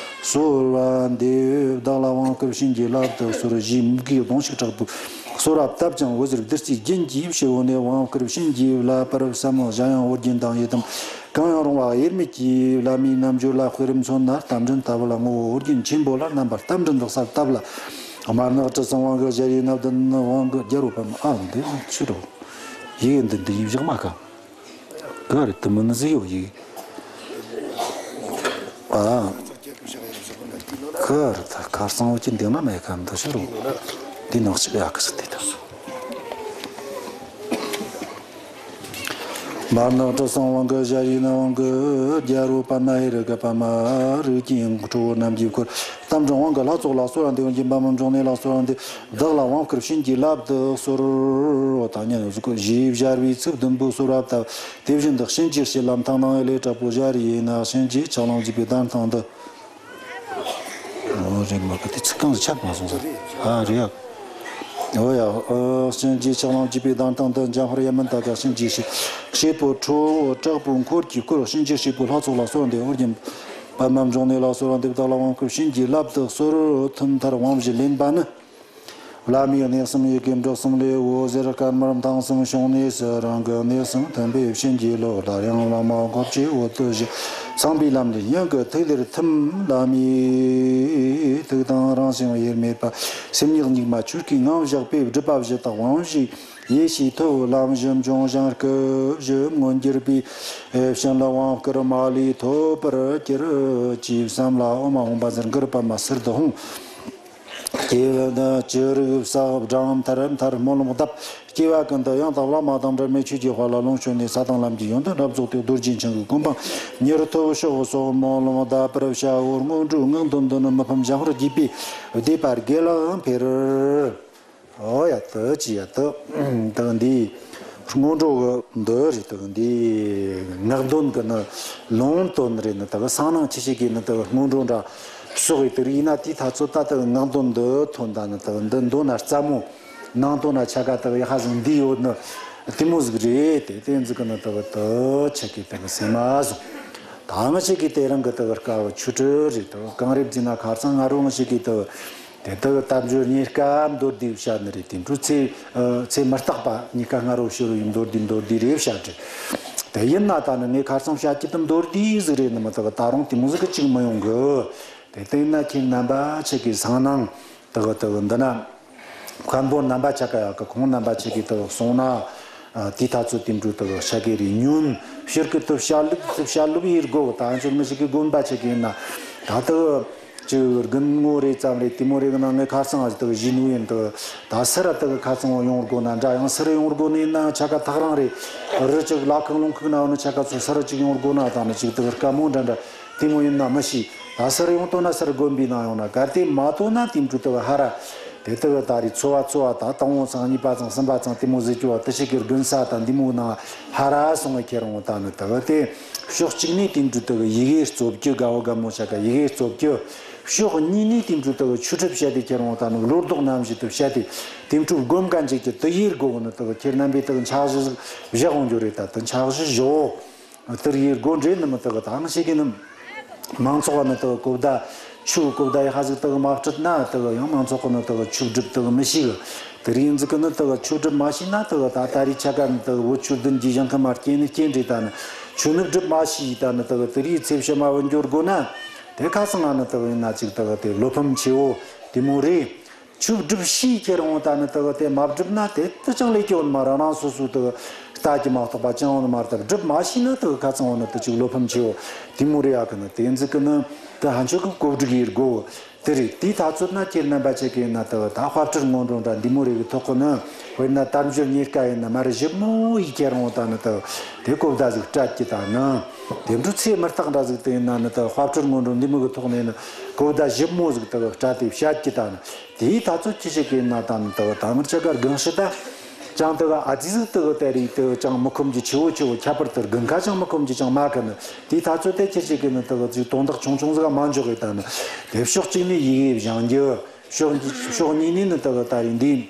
གསོལ་བ་འདེབས། བདག་ལ་དབང་བསྐུར་བྱིན་གྱིས་བརླབ་ཏུ་གསོལ། ཞེས་མོས་གུས་གདུང་ཤུགས་དྲག་པོས་གསོལ་བ་བཏབ་ཅིང་། འོད་ཟེར་བདུད་རྩིའི་རྒྱན་གྱིས་ཕྱི་བོ་ནས་དབང་བསྐུར་བྱིན་གྱིས་བརླབ་པར་བསམ། གཞན་ཡང་ཨོ་རྒྱན་དང་ཡི་དམ་ གང་ཡང་རུང་བ་དབྱེར་མེད་ཀྱི་བླ་མའི་རྣལ་འབྱོར་ལ་དཔེ་རིམ་མཚོན་ན་རྟ་མགྲིན་ལྟ་བུ་ལ་ངོ་བོ་ཨོ་རྒྱན་ཆེན་པོ་ལ་རྣམ་པར་རྟ་མགྲིན་དུ་གསལ་བཏབ་ལ། དམར་ནག་དྲི་བསུང་དབང་གི་ཞལ་ཡིན་ན་བདུན་ནི་དབང་གི་རྒྱལ་པོ་པདྨ། ཨ་འདི་ཕྱི་རུ་ཡིག་འདི་འདི་ཡིག་བཞག་མ་ག་ག་རེ་དུ་མི་ནི་ཟིག་ཡོད་ཡིག་ཨ་ག་རེ་ད་ཁར་སང་བོ་ཅི་འདི་ན་མེད་ག་འདི་ཕྱི་རུ་འདི་ནག་ཅིག་ཡག་གི་ཟིག་དེ་ད། དམར་ནག་དྲི་བསུང་དབང་གི་ཞལ་ཡིན་ན་དབང་གི་རྒྱལ་པོ་པདྨ། ཧེ་རུ་ཀ་པདྨ་རིགས་ཀྱི་ཁྲོ་བོ་རྣམས་ཀྱིས་བསྐོར། རྟ་མགྲིན་དབང་གི་ལྷ་ཚོགས་ལ་གསོལ་བ་འདེབས། ཡོན་གྱི་པདྨ་འབྱུང་གནས་ལ་གསོལ་བ་འདེབས། བདག་ལ་དབང་བསྐུར་བྱིན་གྱིས་བརླབ་ཏུ་གསོལ། འོ་ད་ཉན་གཟིགས་གོ། ཞེས་སྦྱར་བའི་ཚིག་བདུན་པོ་གསོལ་བ་བཏབ། དེ་བཞིན་དུ་གཤིན་རྗེའི་གཤེད་ལམ་ཐང་ནང་ལས་དྲག་པོ་ཞལ་ཡིན་ན་གཤིན་རྗེའི་ཆགས་ལམ་གྱི་པའི་གདན་སྟེང་དུ། ཨོ་རེད་མ་གི་དེ་ཚིག་རྐང་ཆག་མ་སོང་ཟེར། ཨ་རེད་ཡ། ཨོ་ཡ། ཨོ་གཤིན་རྗེའི་ཆགས་ལམ་གྱི་པའི་གདན་སྟེང་དུ་འཇམ་དཔལ་ཡེ་མི་ཏ་ག་གཤིན་རྗེའི་གཤེད་པོ་ཁྲོ་བོ་དྲག་པོ་འཁོར་གྱིས་བསྐོར། གཤིན་རྗེའི་གཤེད་པོ་ལྷ་ཚོགས་ལ་གསོལ་འདེབས། ཨོ་རྒྱན་པདྨ་འབྱུང་གནས་ལ་གསོལ་བ་འདེབས། བདག་ལ་དབང་བསྐུར་བྱིན་གྱིས་བརླབ་ཏུ་གསོལ། ཐུན་མཐར་དབང་བཞི་ལེན་པ་ནི། བླ་མའི་གནས་གསུམ་ཡི་གེ་འབྲུ་གསུམ་ལས། འོད་ཟེར་དཀར་དམར་མཐིང་གསུམ་བྱུང་ནས་སུ། རང་གི་གནས་གསུམ་མཐུན་པའི་བྱིན་གྱིས་རློབས། སླར་ཡང་བླ་མ་སྒོ་ཕྱེ་འོད་དུ་ཞུ། ཚངས་པའི་ལམ་ལས་སྙིང་གི་ཐིག་ལེར་ཐིམ། བླ་མའི་ཐུགས་དང་རང་བཞིན་དབྱེར་མེད་པ། སེམས་ཉིད་གཉུག་མ་ཆོས་སྐུའི་ངང་བཞག་པས། སྒྲུབ་པ་བཞི་དག་དབང་བཞིའི་ཡེ་ཤེས་ཐོབ། ལམ་བཞི་འབྱོངས་ཞིང་སྐུ་བཞི་མངོན་གྱུར་པའི། བྱིན་རླབས་དབང་བསྐུར་མ་ལུས་ཐོབ་པར་གྱུར། ཅེས་བསམ་ལ་ཨོཾ་ཨཱཿཧཱུྃ་བཛྲ་གུ་རུ་པདྨ་ཟུར་དུ་ཧཱུྃ། སྐྱེ་བ་ནི་བཅུ་དྲུག་བསགས་སྦྲང་མཐར་མཐར་སྨོན་ལམ་བཏབ། སྐྱེ་བ་ཀུན་ཏུ་ཡང་དག་བླ་མ་དང་འབྲལ་མེད་ཆོས་ཀྱི་དཔལ་ལ་ལོངས་སྤྱོད་ནས་ས་དང་ལམ་གྱི་ཡོན་ཏན་རབ་རྫོགས་ཏེ་རྡོ་རྗེ་འཆང་གི་གོ་འཕང་མྱུར་ཐོབ་ཤོག་གསུངས། སྨོན་ལམ་བཏབ་པར་བྱའོ། སྔོན་འགྲོའི་སྔགས་འདོན་འདི་ནི་མི་ཕམ་འཇམ་དཔལ་དགྱེས་པའི་བཟླས་པ་དགེ་ལ་འཕེལ། ཨོ་ཡ་དུ་ཅི་ཡ་དུ། དུ་འདི་སྔོན་འགྲོ་གི་འདི་རེད། དུ་འདི་སྔགས་འདོན་གི་ནི་ལུང་འདོན་རེད། ནི་དུ་སང་ནང་ཆེ་ཆེ་གི་ནི་དུ་སྔོན་འགྲོ་འདྲ་ཤོག་གི་དུ་རིག་ན། དེའི་ཐ་ཚོད་ད་དུ་སྔགས་འདོན་འདི་ཐོན་ད་ནི་དུ་འདི་འདོན་ན་རྩ་མོ། ནང་དོན་ན་ཆ་ག་དག་ཡ་ཧ་ཟིག་འདི་ཡོད་ནི་དེ་མོ་ཟིག་རེད། དེ་དེ་ཟིག་གི་ནི་དག་དུ་ཆེ་གི་དག་སེ་མ་ཟིག་ད་ང་ཆེ་གི་དེ་རང་གི་དག་དཀའ་བ་ཆུ་དྲི་རེད། དག་གང་རེད་ཟེར་ན་ཁ་སང་ང་རང་ཆེ་གི་དག་དེ་དག་དལ་འབྱོར་རྙེད་དཀའ་མདོར་བསྡུས་བཤད་ནི་རེད། དེ་འཕྲོ་ཚེ་ཚེ་མི་རྟག་པ་གཉིས་ཀ་སྔ་རོ་ཕྱི་རོ་ཡིན་མདོར་བསྡུས་མདོར་བསྡུས་རེད་བཤད་རེད། དེ་ཡིན་ན་ད་ནི་ངས་ཁ་སང་བཤད་ཀྱི་དེ་མདོར་བསྡུས་ཟིག་རེད། ནི་མ་དག་ད་རུང་དེ་མོ་ཟིག་གི་ཅིག་མི་ཡོང་གི། དེ་ལྟ་ཡིན་ན་ཁྱེད་རྣམ་པ་ཆེ་གི་སང་ནང་དག་དག་འདི་ན། མཁན་པོ་རྣམ་པ་ཆ་ག་ཡག་གི་ཁོང་རྣམ་པ་ཆ་གི་དག་གསུང་ན། ཨ་དེའི་ཐ་ཚོད་དེ་འགྲོ་དག་ཤ་གི་རི་ཉུན་ཕྱིར་གི་དུ་བཤད་ལུགས་དུ་བཤད་ལུགས་ཡིར་གོ། ད་ཚོད་མི་ཞིག་གི་དགོན་པ་ཆ་གི་ཡིན་ན་ད་དག་ཅིག་དགུན་ངོ་རེ་ཙམ་རེ་དེ་མོ་རེ་གི་ནང་ངས་ཁ་སང་ཨ་དག་བཞིན་ནུ་ཡིན། དག་ད་སི་ར་དག་ཁ་སང་ཡོང་དགོ་ན་འདྲ། ཡང་སི་ར་ཡོང་དགོ་ནི་ཡིན་ན་ཆ་ག་ཐག་རང་རེད། རི་ཅིག་ལ་ཁང་ལུང་ཁུག་ན་ཡོང་ན་ཆ་ག་ཚོ་སི་ར་ཅིག་ཡོང་དགོ་ན་ད་ནི་ཅིག་དག་དཀའ་མོ་འདྲ་འདྲ། དེ་མོ་ཡིན་ན་མི་ཤེས། ད་སར་ཡོང་ཐོག་ན་སར་དགོན་པའི་ནང་ཡོང་ན་གལ་ཏེ་མ་ཐོག་ན་དེ་འཕྲོ་དུ་ཧ་ར། དེ་དུ་ད་རེས་ཚོ་བ་ཚོ་བ་ད་དང་བོ་ཚང་གཉིས་པ་ཚང་གསུམ་པ་ཚང་དེ་མོ་ཟེར་རྒྱུ་བ་དུ་ཞིག་གི་དགོན་ས་དང་འདི་མོ་ནང་ཧ་ར་སོང་བའི་ཁྱེད་རང་ད་ནི་དུ་དེ་ཕྱོགས་གཅིག་ནས་དེ་འཕྲོ་དུ་ཡི་གེ་རྩོབ་རྒྱུ་དགའ་བོ་དགའ་མོ་ཆ་ག་ཡི་གེ་རྩོབ་རྒྱུ། ཕྱོགས་གཉིས་ནས་དེ་འཕྲོ་དུ་ཆོས་ཁྲིད་བཤད་དེ་ཁྱེད་རང་ད་ནི་བློ་ལྡོག་རྣམ་བཞི་དུ་བཤད་དེ་དེ་འཕྲོ་སྒོམ་ག་འཇིག་རྒྱུ་དུ་ཡེར་དགོ་གི་ནི་དུ་ཁྱེད་རྣམ་པས་དུ་འཆར་གཞི་བཞག་འོང་རྒྱུ་རེད། ད་དུ་འཆར་གཞི་བཞོག་དེར་ཡི་སྒོ་འབྲེལ་ནི་མི་དག་དང་ཞིག་གི་ནི། མང་ཚོགས་ནི་དག་གོ་བརྡ་ཆུ་གོ་བརྡ་ཡི་ཧ་ཟིག་དག་མ་སྤྲད་ན་དག་ཡང་མང་ཚོགས་ནི་དག་ཆུ་སྒྲུབ་དག་མི་ཤེས་གི། དེ་རིང་ཟིག་གི་ནི་དག་ཆུ་སྒྲུབ་མ་ཤེས་ན་དག་ད་ད་རེས་ཆ་ག་ནི་དག་བོད་ཆུ་བདུན་གྱི་ཞིང་ཁམས་མ་སྐྱེ་ནི་སྐྱེ་འདྲེ་ད་ནི་ཆུ་ནི་སྒྲུབ་མ་ཤེས་ད་ནི་དག་དེ་རིང་ཚེ་ཕྱི་མ་བུད་འགྱུར་དགོ་ན། དེ་ཁ་སང་ང་ནི་དག་ཡིན་ན་ཅིག་དག་དེ་བློ་ཕམ་ཆེ་བོ་དེ་མོ་རེད། ཆུ་སྒྲུབ་ཤེས་ཁྱེད་རང་ད་ནི་དག་དེ་མ་སྒྲུབ་ན་དེ་དུ་ཅང་ལས་སྐྱོན་མ་རང་རང་སོ་སོ་དག་ལྟ་གི་མ་གཏོགས་པ་ཅང་ཡོང་ནི་མ་རེད། སྒྲུབ་མ་ཤེས་ན་དག་ཁ་ཚང་བོ་ནི་དུ་ཅིག་བློ་ཕམ་ཆེ་བོ་དེ་མོ་རེ་ཡ་གི་ནི་དེ་ཟིག་གི་ནི་དུ་ཧན་ཆོད་གི་གོ་སྒྲིག་ཡེར་དགོ་དེ་རེད། དེའི་ཐ་ཚོད་ན་ཁྱེད་རྣམ་པ་ཆེ་གི་ན་དག་ད་དཔལ་སྤྲུལ་སྔོན་འགྲོ་འདྲ་འདི་མོ་རེ་གི་ཐོག་གི་ནི་དཔེར་ན་དལ་འབྱོར་རྙེད་དཀའ་ཡིན་ན་མ་རེད་ཞིབ་མོ་ཡིས་ཁྱེད་རང་ད་ནི་དག་དེ་གོ་བརྡ་ཟིག་སྤྲད་ཀྱི་ད་ནི་དེ་འཕྲོ་ཚེ་མི་རྟག་འདྲ་ཟིག་དུ་ཡིན་ན་ནི་དག་དཔལ་སྤྲུལ་སྔོན་འགྲོ་འདི་མོ་གི་ཐོག་ནས་ནི་གོ་བརྡ་ཞིབ་མོ་ཟིག་དག་སྤྲད་དེ་བཤད་ཀྱི་ད་ནི། དེའི་ཐ་ཚོད་ཅི་ཞིག་གི་ན་དང་དུ་དང་ཅི་གར་གང་ཞིག་ད། ཅང་དུ་ཨ་ཙི་ཟིག་དུ་དེ་རིགས་དུ་ཅང་མི་ཁོམ་གྱི་ཆེ་བོ་ཆེ་བོ་ཁྱད་པར་དུ་དགུན་ཁ་ཅང་མི་ཁོམ་གྱི་ཅང་མ་གི་ནི། དེའི་ཐ་ཚོད་དེ་ཅི་ཞིག་གི་ནི་དུ་ཅིག་དོན་དག་ཆུང་ཆུང་ཟིག་མ་འཇོག་གི་ད་ནི། དེ་ཕྱོགས་གཅིག་ནས་ཡི་གེ་སྦྱང་རྒྱུ། ཕྱོགས་གཉིས་ཕྱོགས་གཉིས་ནས་ནི་དུ་ད་རིགས་འདི།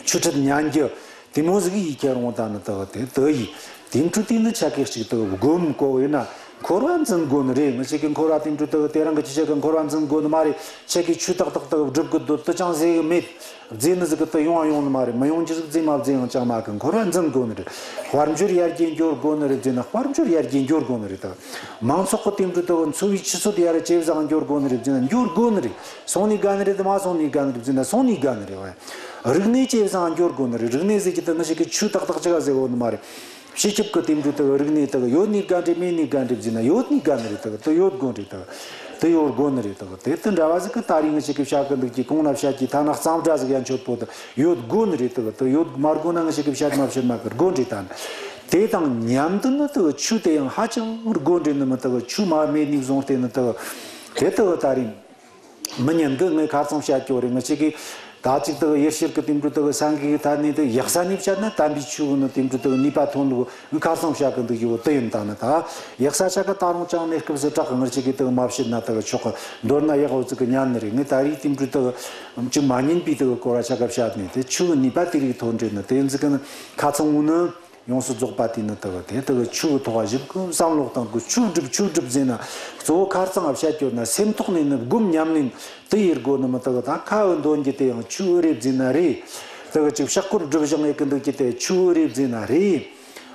ཆོས་ཁྲིད་ཉན་རྒྱུ། དེ་མོ་ཟིག་ཡིས་ཁྱེད་རང་ད་ནི་དུ་དེ་དུ་ཡིས། དེ་འཕྲོ་དེ་ནི་ཆ་གེ་གཅིག་དུ་སྒོམ་གོ་ཡིན་ན། འཁོར་བ་འཛིན་དགོས་ནི་རེད། ངི་ཆེ་གི་འཁོར་བ་དེ་འདྲ་དག་དེ་རང་གི་ཆི་ཆེ་གི་འཁོར་བ་འཛིན་དགོས་ནི་མ་རེད། ཆེ་གི་ཆུ་ཏག་ཏག་དག་སྒྲུབ་གི་འདུག་དུ་ཅང་ཟེར་གི་མེད། རྫས་ནི་ཟིག་གི་དུ་ཡོང་བ་ཡོང་ནི་མ་རེད། མི་ཡོང་རྒྱུ་ཟིག་རྫས་མ་རྫས་ཡང་ཅང་མ་གི་འཁོར་བ་འཛིན་དགོས་ནི་རེད། དཔལ་འབྱོར་ཡར་རྒྱས་འགྱོ་དགོས་ནི་རེད་ཟེར་ན་དཔལ་འབྱོར་ཡར་རྒྱས་འགྱོ་དགོས་ནི་རེད་དག་མང་ཚོགས་གི་དེ་འདྲ་དག་འཚོ་བའི་ཆུ་ཚད་ཡར་ཇེ་བཟང་འགྱོ་དགོས་ནི་རེད་ཟེར་ན་འགྱོ་དགོས་ནི་རེད། སོང་ནི་དགའ་ནི་རེད། མ་སོང་ནི་དགའ་ནི་རེད་ཟེར་ན་སོང་ནི་དགའ་ནི་རེད། རིག་གནས་ཇེ་བཟང་འགྱོ་དགོས་ནི་རེད། རིག་གནས་ཟེར་གྱི་དུ་ངི་ཞིག་གི་ཆུ་ཏག་ཏག་ཅིག་ག་ཟེར་གོ་ནི་མ་རེད། སྤྱི་ཁྱབ་ཀྱི་དེ་འདྲ་དག་རིག་གནས་དག་ཡོད་ནི་དགའ་འདྲ་མེད་ནི་དགའ་འདྲ་ཟེར་ན་ཡོད་ནི་དགའ་ནི་རེད་དག་དུ་ཡོད་དགོས་རེད་དག་དུ་ཡོད་དགོས་ནི་རེད་དག་དེ་དུ་འདྲ་བ་ཟིག་གི་ད་རིང་ངི་ཞིག་གི་བཤད་གི་འདུག་གི་གོང་ན་བཤད་ཀྱི་ཐ་ན་གཙང་སྦྲ་ཟིག་ཡང་ཆོད་པོ་དུ་ཡོད་དགོས་ནི་རེད་དག་དུ་ཡོད་མ་དགོས་ན་ངི་ཞིག་གི་བཤད་མ་བཤད་མ་གི་དགོས་རེད། ད་ནི་དེ་དང་མཉམ་དུ་ནི་དག་ཆུ་དེ་ཡང་ཧ་ཅང་དགོས་རེད་ནི་མི་དག་ཆུ་མ་མེད་ནི་བཟུང་སྟེ་ནི་དག་དེ་དག་ད་རིང་། མི་ཉན་གི་ངས་ཁ་ཚང་བཤད་ཀྱོ་རེད། ངི་ཆེ་གི་ད་ཅིག་དག་ཡེ་ཤེས་ཀྱི་དེ་འདྲ་དག་སེང་གེ་གི་ཐ་ནས་དག་ཡག་ས་ནས་བཤད་ན་དམ་པའི་ཆོས་ནི་དེ་འདྲ་དག་ནུས་པ་ཐོན་ལུགས་ངས་ཁ་ཚང་བཤད་གི་འདུག་ཡོད་དུ་ཡིན། ད་ནི་ད་ཡག་ས་ཆ་ག་ད་རུང་ཅང་གནས་སྐབས་སུ་དྲག་གི་ངི་ཆེ་གི་དག་མ་བཤད་ན་དག་ཆོག་གི་མདོར་ན་ཡག་འོ་ཙི་གི་ཉན་ནི་རེད། ངས་ད་རིག་དེ་འདྲ་དག་ཅིག་མ་ཉན་པའི་དག་གོ་ར་ཆ་ག་བཤད་ནས་དེ་ཆོས་ནུས་པ་དེ་རིགས་ཐོན་འདྲེ་ནི་དེ་ཡིན་ཟིག་གི་ནི་ཁ་ཚང་ངུ་ནི། ཡོངས་སུ་རྫོགས་པ་དེ་ནི་དག་དེ་དག་ཆོས་ཐོག་ཞིབ་ཀུན་བསམ་བློ་བཏང་དགོས། ཆོས་སྒྲུབ་ཆོས་སྒྲུབ་ཟེར་ན་གཙོ་བོ་ཁ་རྩང་བཤད་རྒྱུ་ན་སེམས་ཐོག་ནས་ནི་སྒོམ་ཉམས་ལེན་དུ་ཡེ་དགོས་ནི་མི་དག་ད་ཁ་བའི་འདོན་རྒྱུ་དེ་ཡང་ཆོས་རེད་ཟེར་ན་རེད། དག་ཅིག་ཕྱག་སྐོར་སྒྲུབ་བཞག་ངེས་ཀི་འདུག་རྒྱུ་དེ་ཆོས་རེད་ཟེར་ན་རེད།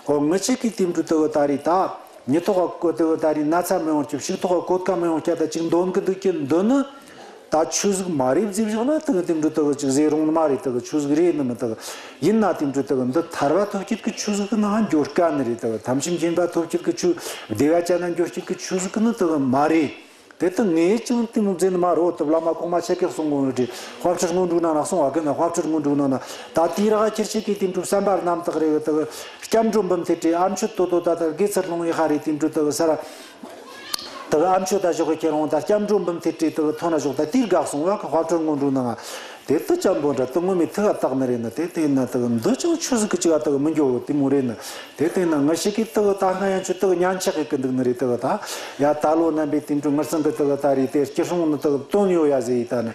འོ་ངི་ཆེ་གི་དེ་འདྲ་དག་ད་རེད་ད་ཉི་ཐོག་གི་དག་ད་རེད་ན་ཚ་མི་ཡོང་རྒྱུ་ཕྱུགས་ཐོག་གི་གོད་ཁ་མི་ཡོང་རྒྱུ་ད་ཅིག་འདོན་གི་འདུག་རྒྱུ་འདི་ནི། ད་ཆོས་ཟིག་མ་རེད་ཟེར་བཞག་ན་དེ་གི་དེ་འདྲ་དག་ཅིག་ཟེར་རུང་ནི་མ་རེད། དེ་གི་ཆོས་ཟིག་རེད་ནི་མི་དག་ཡིན་ན་དེ་འདྲ་དག་འདི་ཐར་བ་ཐོབ་བྱེད་ཀྱི་ཆོས་ཟིག་གི་ནང་འགྱོ་དཀའ་ནི་རེད། དེ་གི་ཐམས་ཅད་མཁྱེན་པ་ཐོབ་བྱེད་ཀྱི་ཆོས་བདེ་བ་ཅན་ན་འགྱོ་བྱེད་ཀྱི་ཆོས་ཟིག་གི་ནི་དེ་གི་མ་རེད། དེ་དག་ངས་ཀྱང་དེ་མོ་ཟེར་ནི་མ་རེད། དེ་བླ་མ་གོང་མ་ཆེ་གེ་གསུང་གོ་ནི་རེད། དཔལ་སྤྲུལ་སྔོན་འགྲོའི་ནང་ན་གསུང་བ་གི་ན་དཔལ་སྤྲུལ་སྔོན་འགྲོའི་ནང་ན་ད་དེའི་རག་ཁྱེར་ཆེ་གི་དེ་འདྲ་བསམ་པ་རྣམ་དག་རེད། དེ་གི་སྐྱབས་འགྲོ་འབུམ་ཐེར་བྲིས་ཨ་མཆོད་ཏོ་ཏོ་ད་ལྟ་དགེ་ཚུལ་སློང་ཡི་ཧ་རེད། དེ་འདྲ་དེ་གི་ས་ར། དེ་གི་ཨ་མཆོད་ད་ཞོག་གི་ཁྱེར་འོང་ད་སྐྱབས་འགྲོ་འབུམ་ཐེར་བྲིས་དེ་གི་ཐོན་ན་ཞོག་ད་དེར་དགའ་སོང་བ་གི་དཔལ་སྤྲུལ་སྔོན་འགྲོའི་ནང་དེ་དུ་ཅམ་པོ་འདྲ་དུ་ངོ་མའི་ཐུགས་ཨ་བཏགས་ནི་རེད་ན། དེ་དེ་ན་དེ་གི་འདི་ཅང་ཆོས་ཟིག་གི་ཅི་ག་དེ་གི་མི་འགྱོ་གི་དེ་མོ་རེད་ན། དེ་དེ་ན་ངི་ཞིག་གི་དེ་གི་ད་སྔ་ཡང་ཆོས་དེ་གི་ཉན་ཆག་གི་གི་འདུག་ནི་རེད། དེ་གི་ད་ཡ་ད་ལོ་རྣམ་པའི་དེ་འགྲོ་ངར་སང་གི་དེ་གི་ད་རེད། དེ་སྐྱིད་སྲུང་ནི་དེ་གི་དོན་ཡོད་ཡ་ཟེར་ཡི་ད་ནི་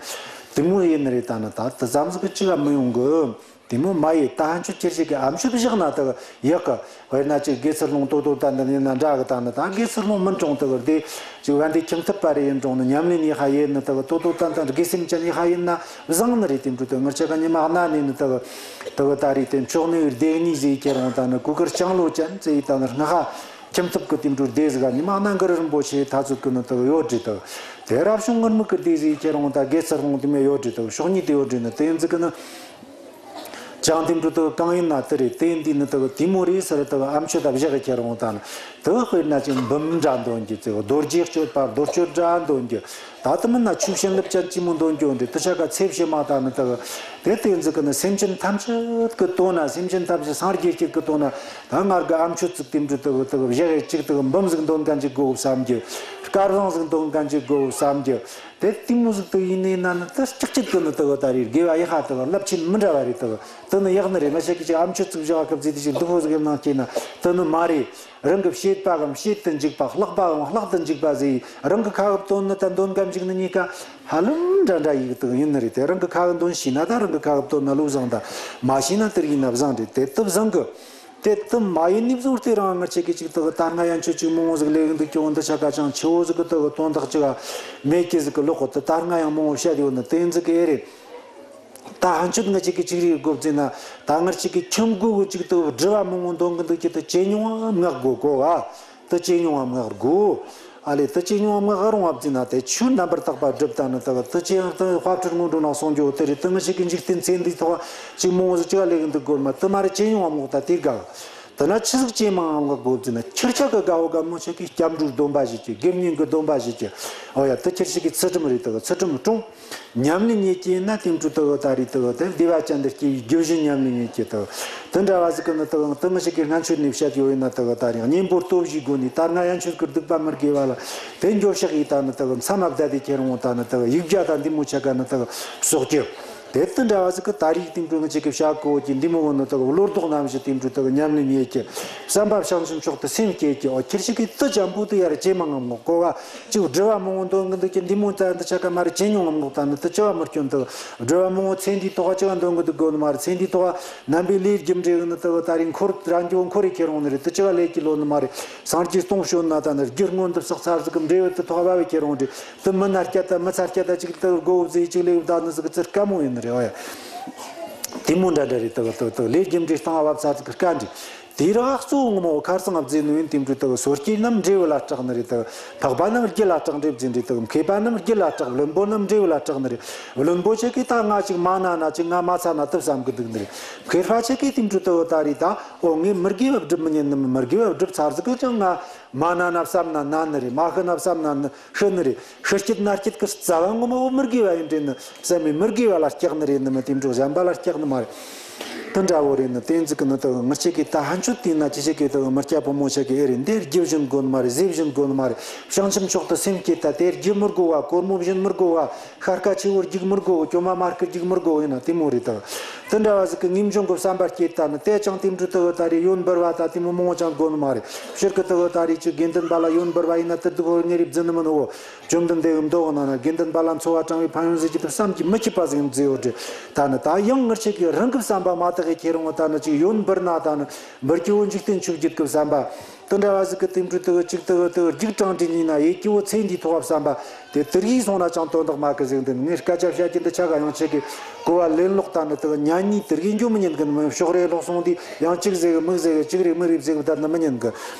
དེ་མོ་ཡིན་ནི་རེད། ད་ནི་ད་དེ་ཙམ་ཟིག་གི་ཅི་ག་མི་ཡོང་གི། དེ་མོ་མ་ཡིན། ད་ཧན་ཆོས་ཁྱེར་ཞིག་གི་ཨ་མཆོད་བཞག་ན་དག་ཡག་གི། དཔེར་ན་ཅིག་དགེ་ཚུལ་སློང་ཏོ་ཏོ་ད་འདི་ཡིན་ན་འདྲ་གི། ད་ནི་ད་དགེ་ཚུལ་སློང་མིན་གྲོང་དག་དེ་ཅིག་བན་དེ་ཁྱིམ་ཐབ་པ་རེ་ཡིན་གྲོང་ནི་ཉམས་ལེན་ཡི་ཧ་ཡིན་ནི་དག་ཏོ་ཏོ་ད་ད་དགེ་སེམས་ཅན་ཡི་ཧ་ཡིན་ན་བཟང་ནི་རེད། དེ་འདྲ་དག་ངར་ཆ་ག་ཉི་མ་གནའ་ནས་ནི་དག་དག་ད་རེད། དེ་མཆོག་ནི་སྡེ་གཉིས་ཟེར་ཁྱེར་འོང་ད་ནི་གུ་གར་ལྕང་ལོ་ཅན་ཟེར་ད་ནི་སྔ་ཧ་ཁྱིམ་ཐབ་གི་དེ་འདྲ་སྡེ་ཟིག་ག་ཉི་མ་གནའ་གུ་རུ་རིན་པོ་ཆེ་ཐ་ཚོད་གི་ནི་དག་ཡོད་རེད། དག་དེ་རབ་བྱུང་ངུར་སྨྲིག་གི་སྡེ་ཟེར་ཁྱེར་འོང་ད་དགེ་ཚུལ་སློང་དེ་མོ་ཡོད་རེད། དག་ཕྱོགས་གཉིས་དེ་ཡོད་རེད་ནི་དེ་ཟིག་གི་ནི། ཅང་དེ་འདྲ་དག་གང་ཡིན་ན་དེ་རེད། དེ་འདི་ནི་དག་དེ་མོ་རེད་ཟེར་དག་ཨ་མཆོད་ད་བཞག་གི་ཁྱེར་འོང་ད་ནི་དག་དཔེར་ན་ཅིག་འབུམ་འདྲ་འདོན་རྒྱུ་ཙེ་རྡོ་རྗེ་གཅོད་པ་རྡོ་གཅོད་འདྲ་འདོན་རྒྱུ། ད་དེ་མིན་ན་ཆོས་བྱིན་རླབས་ཅན་ཅི་མོ་འདོན་རྒྱུ་འདྲ། དེ་ཆ་ག་ཚེ་ཕྱི་མ་ད་ནི་དག་དེ་དེ་ཟིག་གི་ནི་སེམས་ཅན་ཐམས་ཅད་གི་དོན་ན་སེམས་ཅན་ཐམས་ཅད་སངས་རྒྱས་སྐྱིད་གི་དོན་ན་ད་ངར་གི་ཨ་མཆོད་ཙིག་དེ་འདྲ་དག་དག་བཞག་གི་ཅིག་དག་འབུམ་ཟིག་འདོན་ག་འཇུག་དགོ་བསམ་རྒྱུ། སྐལ་བཟང་ཟིག་འདོན་ག་འཇུག་དགོ་བསམ་རྒྱུ། དེ་གཏིང་མོ་ཟིག་དུ་ཡིན་ནས་ན་ནི་དེ་སྐྱག་གཅིག་ཏུ་ནི་དེ་གི་ད་རེས་དགེ་བ་ཡག་ཧ་དེ་གི་རླབས་ཆེན་མི་འདྲ་བ་རེད། དེ་གི་དེ་ནི་ཡག་ནི་རེད། ང་ཤེས་ཀྱི་ཅིག་ཨ་མཆོད་ཙིག་བཞག་སྐབས་ཟིག་དེ་ཅིག་སྡུག་པོ་ཟིག་ཡིན་ནང་སྐྱེས་ན་དེ་ནི་མ་རེད། རང་གི་བྱེད་པའམ་བྱེད་དུ་འཇུག་པ་ལྷག་པའམ་ལྷག་ཏུ་འཇུག་པ་ཟེར་རང་གི་ཁ་གི་དོན་ནི་ད་འདོན་ག་འཇུག་ནི་གཉིས་ཀ་ཧ་ལམ་འདྲ་འདྲ་ཡིག་དེ་གི་ཡིན་ནི་རེད། དེ་རང་གི་ཁ་གི་འདོན་ཤེས་ན་ད་རང་གི་ཁ་གི་དོན་ན་བློ་བཟང་ད་མ་ཤེས་ན་དེར་ཡིན་ན་བཟང་རེད། དེ་དེ་བཟང་གི། དེ་དུ་མ་ཡིན་ནི་བཟུང་སྟེ་རང་ང་ཆེ་གི་ཅིག་དག་ད་སྔ་ཡང་ཆོས་ཅིག་མང་བོ་ཟིག་ལས་འདུག་ཀྱང་འདི་ཆ་ག་ཅང་ཆེ་བོ་ཟིག་གི་དག་དོན་དག་ཅིག་མེད་ཀྱི་ཟིག་གི་ལོག་གོ། དུ་ད་སྔ་ཡང་མང་བོ་བཤད་ཡོད་ནི་དེ་ཟིག་གི་ཨེ་རེད། ད་ཧན་ཆོད་ང་ཅིག་གི་ཅིག་རེད་དགོ་བརྩིས་ན་ད་ང་ཅིག་གི་ཁྱིམ་སྒོ་གི་ཅིག་དག་སྒྲུབ་པ་མང་བོ་འདོན་གི་འདུག་ཀྱི་དུ་ཇེ་ཉུང་ང་མངག་དགོ་གོ་ཨ། དུ་ཇེ་ཉུང་ང་མངག་དགོ། ཨ་ལས་དུ་ཇེ་ཉུང་ང་མངག་རུང་བ་བརྩིས་ན་དེ་ཆོས་རྣམ་པར་དག་པ་སྒྲུབ་ད་ནི་དག་དུ་ཇེ་ཡང་དུ་དཔལ་སྤྲུལ་སྔོན་འགྲོ་ནང་གསུང་རྒྱུ་དེ་རེད། དུ་ང་ཅིག་གི་འཇིག་རྟེན་ཚེ་འདིའི་ཐོག་ཅིག་མང་བོ་ཟིག་ཅིག་ལས་གི་འདུག་དགོ་མ་དུ་མ་རེད། ཇེ་ཉུང་ང་མངག་ད་དེ་དགའ། དེ་ན་ཆི་ཟིག་ཇེ་མང་ང་མངག་དགོ་བརྩིས་ན་ཁྱེར་ཆ་གི་དགའ་བོ་དགའ་མོ་ཆ་གི་སྐྱབས་འགྲོའི་སྡོམ་པ་བཞེས་ཀྱི། དགེ་བསྙེན་གི་སྡོམ་པ་བཞེས་ཀྱི། ཨོ་ཡ་དུ་ཁྱེར་ཞིག་གི་ཚུལ་ཁྲིམས་རེད། དུ་ཚུལ་ཁྲིམས་སྲུང་། ཉམས་ལེན་ཉེ་ཀྱི་ན་དེ་འཕྲོ་དུ་ད་རེས་དུ་དེ་བདེ་བ་ཅན་དུ་སྐྱེ་བའི་རྒྱུ་བཞི་ཉམས་ལེན་ཉེ་ཀྱི་དུ། དུ་འདྲ་བ་ཟིག་གི་ནི་དུ་དུ་ང་ཞིག་གི་སྔ་ཆོས་ནས་བཤད་ཡོད་ཡིན་ན་དུ་ད་རེས་གཉེན་པོ་སྟོབས་བཞིའི་སྒོ་ནས་ད་སྔ་ཡན་ཆོས་ཀྱི་སྡིག་པ་མི་དགེ་བ་ལ་དེ་འགྱོ་བཤགས་ཡིན། ད་ནི་དུ་མཚམས་མ་བསྡད་དེ་ཁྱེར་འོང་། ད་ནི་དུ་ཡིག་བརྒྱ་དང་འདི་མོ་ཆ་ག་ནི་དུ་གསོག་རྒྱུ། དེ་དུ་ དེ་འདྲ་བ་ཟིག་གི་ད་རིག་དེ་འདྲ་ངེད་ཅག་གི་བྱ་གོ་གི་འདི་མོ་བོ་ནི་དག་བློ་ལྡོག་རྣམ་བཞི་དེ་འདྲ་དག་ཉམས་ལེན་ཡེད་ཀྱི། བསམ་པ་བྱང་ཆུབ་མཆོག་ཏུ་སེམས་བསྐྱེད་ཀྱི། ཨོ་ཁྱེད་ཅག་གི་དེ་ཅན་པོ་དེ་ཡར་ཇེ་མང་ངམ་ངོ་གོ་བ་ཅིག་སྒྲུབ་པ་མང་བོ་འདོན་གི་འདུག་ཀྱི། འདི་མོ་ད་འདི་ཆ་ག་མ་རེད། ཇེ་ཉུང་ངམ་ངོ་ད་ནི་དེ་ཅི་བ་མི་སྐྱོན་དག་སྒྲུབ་པ་མང་བོ་ཚེ་འདིའི་ཐོག་ཅི་བ་འདོན་གི་འདུག་དགོས་ནི་མ་རེད། ཚེ་འདིའི་ཐོག་ནམ་པའི་ལས་རྒྱུ་འབྲས་གི་ནི་དག་ད་རིག་འཁོར་རང་རྒྱུ་འཁོར་རེ་ཁྱེར་འོང་ནི་རེད། དེ་ཅི་བ་ལས་ཀྱི་ལོ་ནི་མ་རེད། སངས་རྒྱས་སྟོང་བྱོན་ན་ད་ནི་རྒྱུ་སྔོན་དུ་བསགས་ཚར་ཟིག་གི་འབྲས་བུ་དེ་ཐོག་བ་བའི་ཁྱེར་འོང་རེད། དེ་མི་ན་སྐྱ་ད་མི་ཚ་སྐྱ་ད་ཅིག་ལྟར་སྒོ་བཟེ་ཅིག་ལེགས་བདག་ནི་ཟིག་ཙིར་དཀའ་མོ་ཡིན་ནི་རེད། ཨོ་ཡ། དེ་མོ་འདྲ་འདྲ་རེད། དག་དག་དག་ལས་རྒྱུ་འབྲས་སྟེང་བབ་ཚ་ཟིག་དཀའ་འདྲི། དེ་རག་གཙོ་བོ་ངོ་མ་ཁར་སང་ཨབ་ཟེ་ནུ་ཡིན། དེ་འདྲ་དག་སོ་སྐྱེ་རྣམས་འབྲས་བུ་ལ་སྐྲག་ནི་རེད། དག་འཕགས་པ་རྣམས་རྒྱུ་ལ་སྐྲག་འདྲེ་བརྫིས་འདྲེ། དག་མཁས་པ་རྣམས་རྒྱུ་ལ་སྐྲག་བླུན་པོ་རྣམས་འབྲས་བུ་ལ་སྐྲག་ནི་རེད། བླུན་པོ་ཆེ་གེ་ད་ང་ཅིག་མ་ན་ན་ཅིག་ང་མ་ཚ་ན་དུ་བསམ་གི་འདུག་ནི་རེད། མཁས་པ་ཆེ་གེ་དེ་འདྲ་དག་ད་རེད། ད་ཨོ་ངས་མི་དགེ་བ་སྒྲུབ་མི་ཉན་ནི་མི་དགེ་བ་སྒྲུབ་ཚར་ཟིག་གི་ཅང་ང་མ་ན་ན་བསམ་ན་ན་ནི་རེད། མ་ཤི་ན་བསམ་ན་ནི་ཤི་ནི་རེད། ཤི་སྐྱིད་ན་སྐྱིད་ཀྱི་རྩ་བ་ངོ་མ་བོ་མི་དགེ་བ་ཡིན་འདྲེ་ནི་བསམ་མི་མི་དགེ་བ་ལ་སྐྲག་ནི་རེད་ནི་མི་དེ་འདྲ་གཞན་པ་ལ་སྐྲག་ནི་མ་རེད། དེ་འདྲ་བོ་རེད་ནི་དེ་ཟིག་གི་ནི་དག་ངར་ཆེ་གི་ད་ཧན་ཆུ་དེ་ན་ཅི་ཆེ་གི་དག་མི་སྐྱ་ཕོ་མོ་ཆེ་གི་ཨེ་རེད། འདིར་རྒྱུ་བཞིན་དགོས་ནི་མ་རེད། ཟས་བཞིན་དགོས་ནི་མ་རེད། བྱང་ཆུབ་མཆོག་ཏུ་སེམས་བསྐྱེད་ད་དེར་རྒྱུ་མི་དགོས་བ། གོར་མོ་བཞིན་མི་དགོས་བ། ཤར་ཁ་ཆེ་བོར་རྒྱུག་མི་དགོས། གྱོ་མ་མར་ཁུ་རྒྱུག་མི་དགོས་ཡིན་ན་དེ་མོ་རེད་དག་དེ་འདྲ་བ་ཟིག་གི་ངེས་འབྱུང་གི་བསམ་པ་སྐྱེད་ད་ནི་དེ་ཅང་དེ་འདྲ་དག་ད་རེད། ཡོན་འབུལ་བ་ད་དེ་མོ་མང་ཅང་དགོས་ནི་མ་རེད། ཕྱིར་གི་དག་ད་རེད། ཅིག་དགེ་འདུན་པ་ལ་ཡོན་འབུལ་བ་ཡིན་ན་དེ་དུ་བོར་ངེ་རེ་བརྫི་ནི་མིན་ནོ། བཅོམ་ལྡན་འདས་མདོ་གི་ནང་ན་དགེ་འདུན་པ་ལ་འཚོ་བ་དྲང་བའི་ཕན་ཡོན་ཟེར་གྱི་དེ་བསམ་གྱིས་མི་ཁྱབ་པ་ཟིག་ཡིན་ཟེར་ཡོད་དེ། ད་ནི་ད་ཡང་ངར་ཆེ་གི་རང་གི་བསམ་པ་མ་དག་གི་ཁྱེར་འོང་ད་ནི་ཅིག་ཡོན་འབུལ་ན་ད་ནི་འབུལ་གྱི་བོ་འཇིག་རྟེན་མཆོག་བརྒྱུད་ཀྱི་བསམ་པ། དེ་འདྲ་བ་ཟིག་གི་དེ་འཕྲོ་དེ་གཅིག་དེ་དེ་རྒྱུག་དྲང་དྲིན་ཡིན་ན་ཡེད་ཀྱི་བོ་ཚེ་འདིའི་ཐོག་བསམ་པ་དེ་དེ་རིགས་སོང་ན་ཅང་དོན་དག་མ་གི་ཟིག་འདི་ངས་སྐད་ཆ་བཤད་ཀྱི་འདི་ཆ་ག་ཡང་ཆེ་གི་གོ་བ་ལེན་ལོག་ད་ནི་དེ་ཉན་ཉིས་དེ་རིགས་འཇོ་མི་ཉན་གི་ནི་མི་ཕྱོགས་རེ་ལོག་སོང་དེ་ཡང་གཅིག་ཟེ་གི་མིག་ཟེ་གི་གཅིག་རེ་མིག་རེ་ཟེ་གི་ད་ནི་མི་ཉན་གི་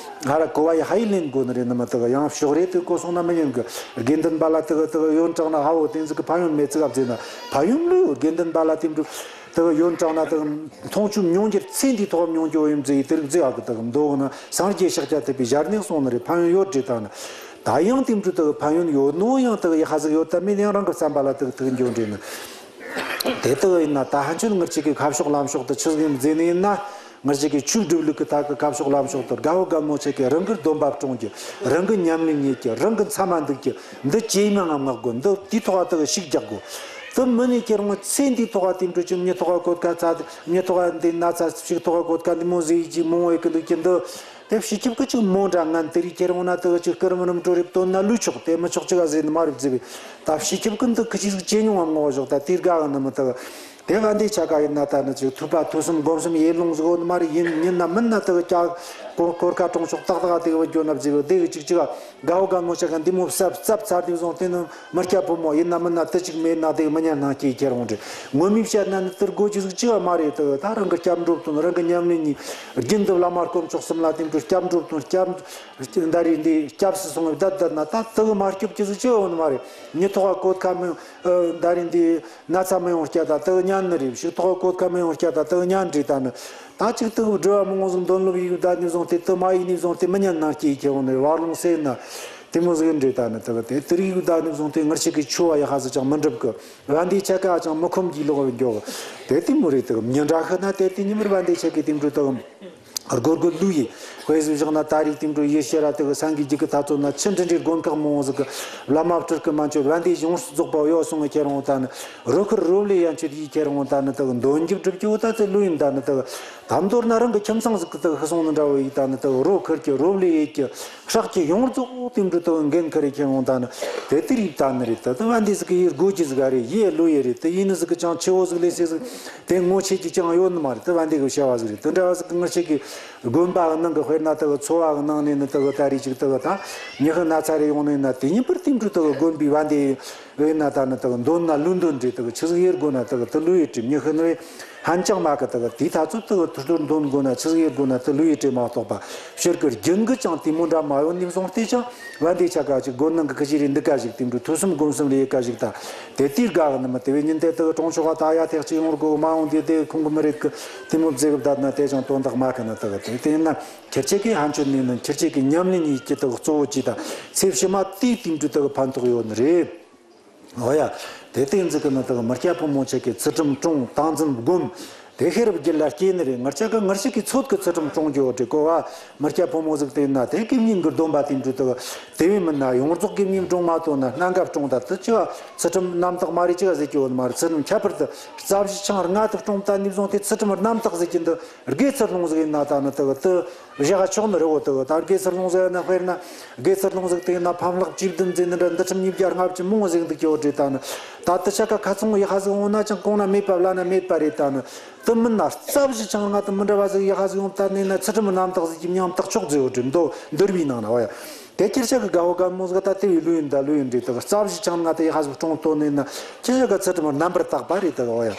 ཧ་ར་གོ་བ་ཡི་ཧ་ཡི་ལེན་དགོ་ནི་རེད་ནི་མི་དེ་ཡང་ཕྱོགས་རེ་དེ་གོ་སོང་ན་མི་ཉན་གི་དགེ་འདུན་པ་ལ་དེ་དེ་ཡོན་དྲང་ན་ཧ་བོ་དེ་ཟིག་གི་ཕན་ཡོན་མེད་ཙིག་ཨབ་ཟེ་ན་ཕན་ཡོན་ལུས་དགེ་འདུན་པ་ལ་དེ་འདྲ། དེ་གི་ཡོན་དྲང་ན་དེ་གི་མཐོང་ཆོས་མྱོང་འགྱུར་ཚེ་འདིའི་ཐོག་མྱོང་རྒྱུ་ཡིན་ཟེར་དེ་རིགས་ཟེར་བ་གི་དེ་གི་མདོ་གི་ན་སངས་རྒྱས་ཤཱཀྱ་ཐུབ་པའི་ཞལ་ནས་གསུངས་ནི་རེད། ཕན་ཡོན་ཡོད་རེད་ད་ནི། ད་ཡང་དེ་འདྲ་དེ་གི་ཕན་ཡོན་ཡོད་ནོ་ཡང་དེ་གི་ཡི་ཧ་ཟིག་ཡོད་ད་མེད་ཡང་རང་གི་བསམ་པ་ལ་དེ་གི་དེ་གི་འགྱོ་འདྲེ་ནི། དེ་དེ་གི་ཡིན་ན་ད་ཕན་ཆོད་ངར་ཅིག་གི་ཁ་ཕྱོགས་ལམ་ཕྱོགས་དེ་ཆི་ཟིག་ཡིན་ཟེར་ནི་ཡིན་ན། ངར་ཅིག་གི་ཆོས་སྒྲུབ་ལུགས་ཀྱི་ཐད་ཀྱི་ཁ་ཕྱོགས་ལམ་ཕྱོགས་དེ་དགའ་བོ་དགའ་མོ་ཆེ་གི་རང་གི་སྡོམ་པ་སྲུང་རྒྱུ། རང་གི་ཉམས་ལེན་ཡེད་རྒྱུ། རང་གི་མཚམས་མ་འདུག་རྒྱུ། འདི་ཇེ་མང་ང་མངག་དགོས། འདི་དེའི་ཐོག་དེ་གི་ཤུགས་རྒྱག་དགོས། དེ་མིན་ནས་ཁྱེད་རང་ཚེ་འདིའི་ཐོག་དེ་འགྲོ་ཅིག་མྱི་ཐོག་གོད་ཁ་ཚ། མྱི་ཐོག་འདི་ན་ཚ་ཞིག་ཐོག་གོད་ཁ་འདི་མོ་ཟིག་ཅིག་མོ་ཡེ་གི་འདུག་ཀྱི་འདི། དེ་ཕྱི་ཁྱབ་ཀི་ཅིག་མོ་འདྲ་ངན་དེ་རིགས་ཁྱེད་རང་ན་དེ་ཅིག་སྐུར་མི་རུམ་འགྲོ་རེབ་དོན་ན་ལུས་ཆོག་དེ་མི་ཆོག་ཅི་ག་ཟེར་ནི་མ་རེད་ཟེར་བས། ད་ཕྱི་ཁྱབ་ཀི་འདི་ཁི་ཅིག་ཟིག་ཇེ་ཉུང་ངམ་ངོ་ཞོག་ད་དེ་དགའ་གི་ནི་མི་དེ། དེ་ག་འདི་ཆ་ག་ཡིན་ན་ད་ནི་ཅིག་ཐུབ་པ་ཐོས་བསམ་སྒོམ་གསུམ་ཡེ་ལོང་ཟིག་ཡོད་ནི་མ་རེད། ཡིན་ཡིན་ན་མིན་ན་དེ་ཀྱ་གོ་གོར་ཁ་གྲོང་ཆོག་ཏག་ཏག་དེ་བ་འགྱོ་ན་ཟེར་བས། དེ་གི་ཅིག་ཅིག་ག་དགའ་བོ་དགའ་མོ་ཆ་ག་འདི་མོ་བསབ་བསབ་ཚར་དུས་བཟུང་སྟེ་ནི་མི་སྐྱ་ཕོ་མོ་ཡིན་ན་མིན་ན་དེ་ཅིག་མེད་ན་དེ་མི་ཉན་ན་སྐྱེས་ཁྱེར་འོང་འདྲ། ངོ་མའི་བཤད་ན་ནི་དེར་དགོས་ཀྱི་ཟིག་ཅི་བ་མ་རེད། དེ་ད་རང་གི་སྐྱབས་འགྲོ་དོན་རང་གི་ཉམས་ལེན་གཉིས་རྒྱུན་དུ་བླ་མ་དཀོན་མཆོག་གསུམ་ལ་དེ་འགྲོ་སྐྱབས་འགྲོ་དོན་སྐྱབས་ཟླ་རེ་འདི་སྐྱབས་སུ་སོང་བའི་བདག་བདག་ན་ད་དེ་གི་མ་སྐྱོབ་ཀྱི་ཟིག་ཅི་བ་ཡོད་ནི་མ་རེད། མྱི་ཐོག་ག་གོད་ཁ་མི་ཟླ་རེ་འདི་ན་ཚ་མི་ཡོང་སྐྱ་ད་དེ་གི་ཉན་ནི་རེད། ཕྱི་ཐོག་ག་གོད་ཁ་མི་ཡོང་སྐྱ་ད་དེ་གི་ཉན་འདྲ་ད་ནི། ད་ཅིག་དེ་སྒྲུབ་པ་མང་བོ་ཟིག་འདོན་ལུགས་ཡིག་བདག་ནས་བཟུང་སྟེ་དེ་མ་ཡིག་ནས་བཟུང་སྟེ་མི་ཉན་ནང་སྐྱེས་ཁྱེར་འོང་ནས་བར་ལོང་སེ་ན་དེ་མོ་ཟིག་འདྲ་ད་ནི་དེ་གི་དེ་དེ་རིགས་ཡིག་བདག་ནས་བཟུང་སྟེ་ངར་ཆེ་གི་ཆོ་བ་ཡ་ཧ་ཟིག་ཅང་མི་འགྲུབ་གི་བ་འདི་ཆ་ག་ཅང་མི་ཁོམ་གྱི་ལོག་གི་འགྱོ་གི་དེ་དེ་མོ་རེད། དེ་གི་མྱི་འདྲ་ཤི་ན་དེ་དེ་ཉི་མར་བ་འདི་ཆ་གི་དེ་འགྲོ་དེ་གི་སྒོར་སྒོར་ལུས་ཡིན། དཔེ་བཞག་ན་ད་རེས་དེང་དུས་ཡེ་ཤེས་ར་དེ་གི་སངས་རྒྱས་ཀྱི་ཐ་ཚོ་ན་ཆི་འདྲ་འདྲའི་དགོན་ཁག་མང་བོ་ཟིག་གི་བླ་མ་སྤྲུལ་སྐུ་མན་ཆོད་བན་དེ་གཞུང་རྫོགས་པ་ཡོད་སོང་གི་ཁྱེར་འོང་ད་ནི་རོ་ཁུར་རོ་ལས་ཡན་ཆོད་ཡིས་ཁྱེར་འོང་ད་ནི་དེ་གི་འདོན་རྒྱུ་སྒྲུབ་རྒྱུ་ད་དེ་ལུས་ཡིན། ད་ནི་དེ་གི་དམ་མདོར་ན་རང་གི་ཁྱིམ་ཚང་ཟིག་གི་དེ་གི་ཤི་སོང་ནི་འདྲ་བོ་ཡིས་ད་ནི་དེ་གི་རོ་ཁུར་གྱི་རོ་ལས་ཡེད་ཀྱི་སྲོག་གི་ཡོངས་རྫོགས་དེང་དུས་དེ་གི་འགན་ཁུར་ཡི་ཁྱེར་འོང་ད་ནི་དེ་དེ་རིགས་ད་ནི་རེད། དེ་དེ་བན་དེ་ཟིག་གི་ཡེ་དགོས་ཀྱི་ཟིག་ག་རེད། ཡེ་ལུས་ཡེ་རེད། དེ་ཡིན་ནི་ཟིག་གི་ཅང་ཆེ་བོ་ཟིག་ལས་སེ་ཟིག་དེ་ངོ་ཆེ་གི་ཅང་ཡོད་ནི་མ་རེད། དེ་བན་དེ་གི་བྱ་བ་ཟིག་རེད། དེ་འདྲ་བ་ཟིག་གི་ངར་ཆེ་གི་དགོན་པ་གི་ནང་གི་དཔེར་ན་དེ་གི་ཚོ་བ་གི་ནང་ནས་ནི་དེ་གི་ད་རེས་ཅིག་དེ་གི་ད་མྱི་ཤི་ན་ཚ་རེ་ཡོང་ནི་ཡིན་ན་དེ་ཉིན་པར་དེང་དུས་དེ་གི་དགོན་པའི་བན་དེ་ཡིན་ན་ད་ནི་དེ་གི་འདོན་ན་ལུས་འདོན་འདྲ་དེ་གི་ཆི་ཟིག་ཡེ་དགོས་ན་དེ་གི་དེ་ལུས་ཡེ་དྲི། མྱི་ཤི་ནི་ཧན་ཅང་མ་གི་དེ་གི་དེའི་ཐ་ཚོད་དེ་གི་དུས་དུས་འདོན་དགོས་ན་ཆི་ཟིག་ཡེ་དགོས་ན་དེ་ལུས་ཡེ་དྲི་མ་གཏོགས་པ་ཕྱིར་གི་རྒྱུན་གི་ཅང་དེ་མོ་འདྲ་མ་ཡོད་ནས་བཟུང་སྟེ་ཅང་བན་དེ་ཆ་ག་ཅིག་དགོན་ནང་གི་ཁི་ཅི་རེ་འདི་ག་ཞིག་དེང་དུས་ཐོས་བསམ་སྒོམ་གསུམ་རེ་ཡེ་ག་ཞིག་ད་དེ་དེའི་དགའ་གི་ནི་མི་དེ་བས་ཉིན་དེ་དེ་གི་གྲོང་ཆོག་ག་ད་ཡ་ཐེག་ཅིག་ཡོང་དགོས་མ་ཡོང་དེ་དེ་ཁོང་གི་མི་རེད་གི་དེ་མོ་བཟེ་གི་བསྡད་ན་དེ་ཅང་དོན་དག་མ་གི་ནི་དེ་གི་དེ་དེ་ཡིན་ན། ཁྱེད་ཅག་གིས་ཧན་ཆོད་ནས་ནི་ཁྱེད་ཅག་གི་ཉམས་ལེན་གཉིས་ཀྱི་དག་གཙོ་བོ་ཅི་དང་ཚེ་ཕྱི་མ་དེའི་སྟེང་དུ་དག་ཕན་ཐོགས་ཡོད་ནི་རེད། འོ་ཡ། དེ་སྟེང་ཟིག་གི་ནི་དག་མི་སྐྱ་ཕོ་མོ་ཆེ་གི་ཚུལ་ཁྲིམས་སྲུང་། ཏིང་འཛིན་སྒོམ། དེ་ཤེས་རབ་རྒྱུད་ལ་སྐྱེས་ནི་རེད། ང་ཅག་གི་ངར་ཞིག་གི་ཚོད་ཀྱི་ཚུལ་ཁྲིམས་སྲུང་རྒྱུ་ཡོད་རེད་གོ་བ། མི་སྐྱ་ཕོ་མོ་ཟིག་དེ་ཡིན་ན་དེ་སྐད་གཉིས་གི་སྡོམ་པ་དེ་འདྲ་དག་དེ་བས་མིན་ན་ཡོངས་རྫོགས་སྐད་གཉིས་སྲུང་མ་ཐུབ་ན་སྣ་འགའ་སྲུང་ད་དུ་ཅི་བ་ཚུལ་ཁྲིམས་རྣམ་དག་མ་རེད་ཅི་བ་ཟེར་གྱི་ཡོད་མ་རེད། ཚུལ་ཁྲིམས་ཁྱད་པར་དུ་རྩ་བཞི་ཆང་ལྔ་དག་སྲུང་ད་ནི་བཟུང་དེ་ཚུལ་ཁྲིམས་རྣམ་དག་ཟེར་གྱི་འདི་དགེ་ཚུལ་སློང་ཟིག་ཡིན་ན་ད་ནི་དག་དུ་བཞག་ཆོག་ནི་རེད་བོ། དག་ད་དགེ་ཚུལ་སློང་ཟེར་ན་དཔེར་ན་དགེ་ཚུལ་སློང་ཟིག་དེ་ཡིན་ན་ཕམ་ལྷག་བཅུ་བདུན་ཟེར་ནི་འདྲ་འདི་ཁྲིམས་ཉིས་བརྒྱ་ལྔ་བཅུ་མང་ཟིག་འདུག་ཀྱི་ཡོད་རེད། ད་ནི་ད་དུ་ཆ་ག་ཁ་ཚོང་ཡག་ཧ་ཟིག་འོང་ན་ཅང་གོང་ན་མེད་པ་བླ་ན་མེད་པ་རེད། ད་ནི་དུ་མིན་ན་རྩ་བཞི་ཆང་ལྔ་དང་མི་འདྲ་བ་ཟིག་ཡག་ཧ་ཟིག་ཡོང་ད་ནི་ན་ཚུལ་ཁྲིམས་རྣམ་དག་ཟིག་གི་མཉམ་དག་ཆོག་ཟེར་ཡོད་རེད། མདོ་འདུལ་བའི་ནང་ན་བ་ཡ། དེ་ཁྱེད་ཅག་གི་དགའ་བོ་དགའ་མོ་ཟིག་ད་དེ་བས་ལོས་ཡིན་ད་ལོས་ཡིན་རེད། ད་རྩ་བཞི་ཆང་ལྔ་ད་ཡག་ཧ་ཟིག་སྲུང་བཏོན་ནས་ན་ཁྱེད་ཅག་གི་ཚུལ་ཁྲིམས་རྣམ་པར་དག་པ་རེད་ད་བ་ཡ།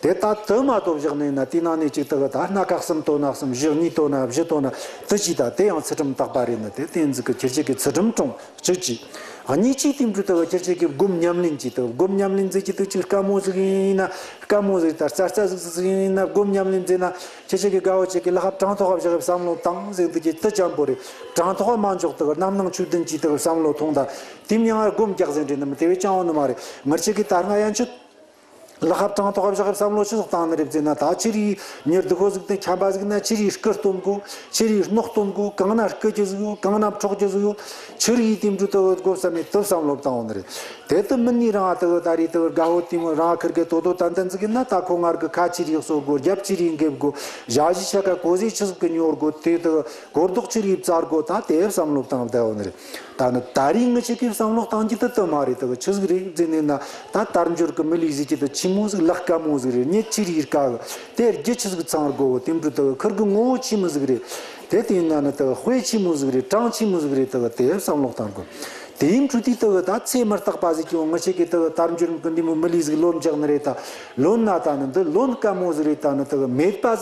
དེ་ད་དུ་མ་གཏོགས་བཞག་ནས་ན་དེའི་ནང་ནས་གཅིག་ད་གི་ད་སྣ་ཁ་གསུམ་བཏོན་ན་གསུམ། བཞི་གཉིས་བཏོན་ན་བཞི་བཏོན་ན་དུ་ཅི་ད་དེ་ཡང་ཚུལ་ཁྲིམས་དག་པ་རེད། ན་དེ་བསྟན་འཛིན་གི་ཁྱེད་ཅག་གི་ཚུལ་ཁྲིམས་སྲུང་གཅིག་གཅིག་གཉིས་གཅིག་དེ་འདྲ་ད་གི་ཁྱེད་ཅག་གི་སྒོམ་ཉམས་ལེན་གྱིས་ད་སྒོམ་ཉམས་ལེན་ཟེར་གྱི་དུ་གཅིག་དཀའ་མོ་ཟིག་ཡིན་ན་དཀའ་མོ་ཟིག་ད་རྩ་རྩ་ཟིག་ཟིག་ཡིན་ན་སྒོམ་ཉམས་ལེན་ཟེར་ན། ཁྱེད་ཅག་གི་དགའ་བོ་ཅག་གི་ལག་པ་དྲང་ཐོག་བཞག་གི་བསམ་བློ་བཏང་ཟེར་འདུག་ཀྱི་དུ་ཅན་པོ་རེད། དྲང་ཐོག་མ་འཇོག་དག་རྣམ་སྣང་ཆོས་ལྡན་གྱིས་དག་བསམ་བློ་ཐོངས་ད། དེ་མྱང་ང་སྒོམ་རྒྱག་ཟེར་འདྲེ་ནི་མི་དེ་བས་ཅང་འོ་ནི་མ་རེད། ངར་ཅག་གི་ད་སྔ་ཡན་ཆོད་ལག་པ་དྲང་ཐོག་བཞག་གི་བསམ་བློ་ཅི་ཟིག་བཏང་ནི་རེད་ཟེར་ན། ད་ཆི་རིའི་མྱི་སྡུག་གོ་ཟིག་དེ་ཁྱམ་པ་ཟིག་ན་ཆི་རིའི་སྐུ་སྟོན་དགོ། ཆི་རིའི་རྣོག་སྟོན་དགོ། གང་ན་སྐུ་རྒྱུ་ཟིག་ཡོད། གང་ན་འཕྲོག་རྒྱུ་ཟིག་ཡོད། ཆི་རིའི་དེ་འདྲ་དག་དགོ་བསམ་མེད་དུ་བསམ་བློ་བཏང་འོ་ནི་རེད། དེ་དུ་མིན་ནི་རང་ཨ་དུ་ད་རེས་དུ་དགའ་བོ་དེ་མོ་རང་ཁིར་གི་དོ་དོ་ཏན་ཏན་ཟིག་ཡིན་ན། ད་ཁོ་ངར་གི་ཁ་ཆི་རིའི་གསོ་དགོ། རྒྱབ་ཆི་རིའི་འགེབས་དགོ། ཞ་ཞི་ཆ་ག་གོ་ཟེ་ཆི་ཟིག་གི་ཉོ་དགོ། དེ་དུ་གོར་རྡོག་ཆི་རིའི་བཙལ་དགོ། ད་དེ་བསམ་བློ་བཏང་བསྡད་འོ་ནི་རེད། ད་ནི་ད་རེས་ངི་ཆི་གི་བསམ་བློ་བཏང་རྒྱུ་དུ་དུ་མ་རེད། དུ་ཆི་ཟིག་རེད་ཟེར་ནས་ན། ད་དལ་འབྱོར་གི་མི་ལུས་ཟིག་གི་དུ་ཆི་མོ་ཟིག་ལག་དཀའ་མོ་ཟིག་རེད། ཉེ་ཆི་རིའི་དཀའ་གི་དེ་རྒྱུ་ཆི་ཟིག་ཚང་དགོ། དེ་འདྲ་དུ་ཁིར་གི་ངོ་བོ་ཆི་མོ་ཟིག་རེད། དེ་དེ་ཡིན་ན་ནི་དུ་དཔེ་ཆི་མོ་ཟིག་རེད། གྲངས་ཆི་མོ་ཟིག་རེད། དུ་དེ་བསམ་བློ་བཏང་དགོ། དེའི་འཕྲོས་དེ་དུ་ད་ཚེ་མི་རྟག་པ་ཟིག་གི་འོང་ངི་ཆི་གི་དུ་དལ་འབྱོར་གི་འདི་མོ་མི་ལུས་ཟིག་ལོན་རྒྱག་ནི་རེད། ད་ལོན་ན་ད་ནི་འདི་ལོན་དཀའ་མོ་ཟིག་རེད། ད་ནི་དུ་མེད་པ་ཟིག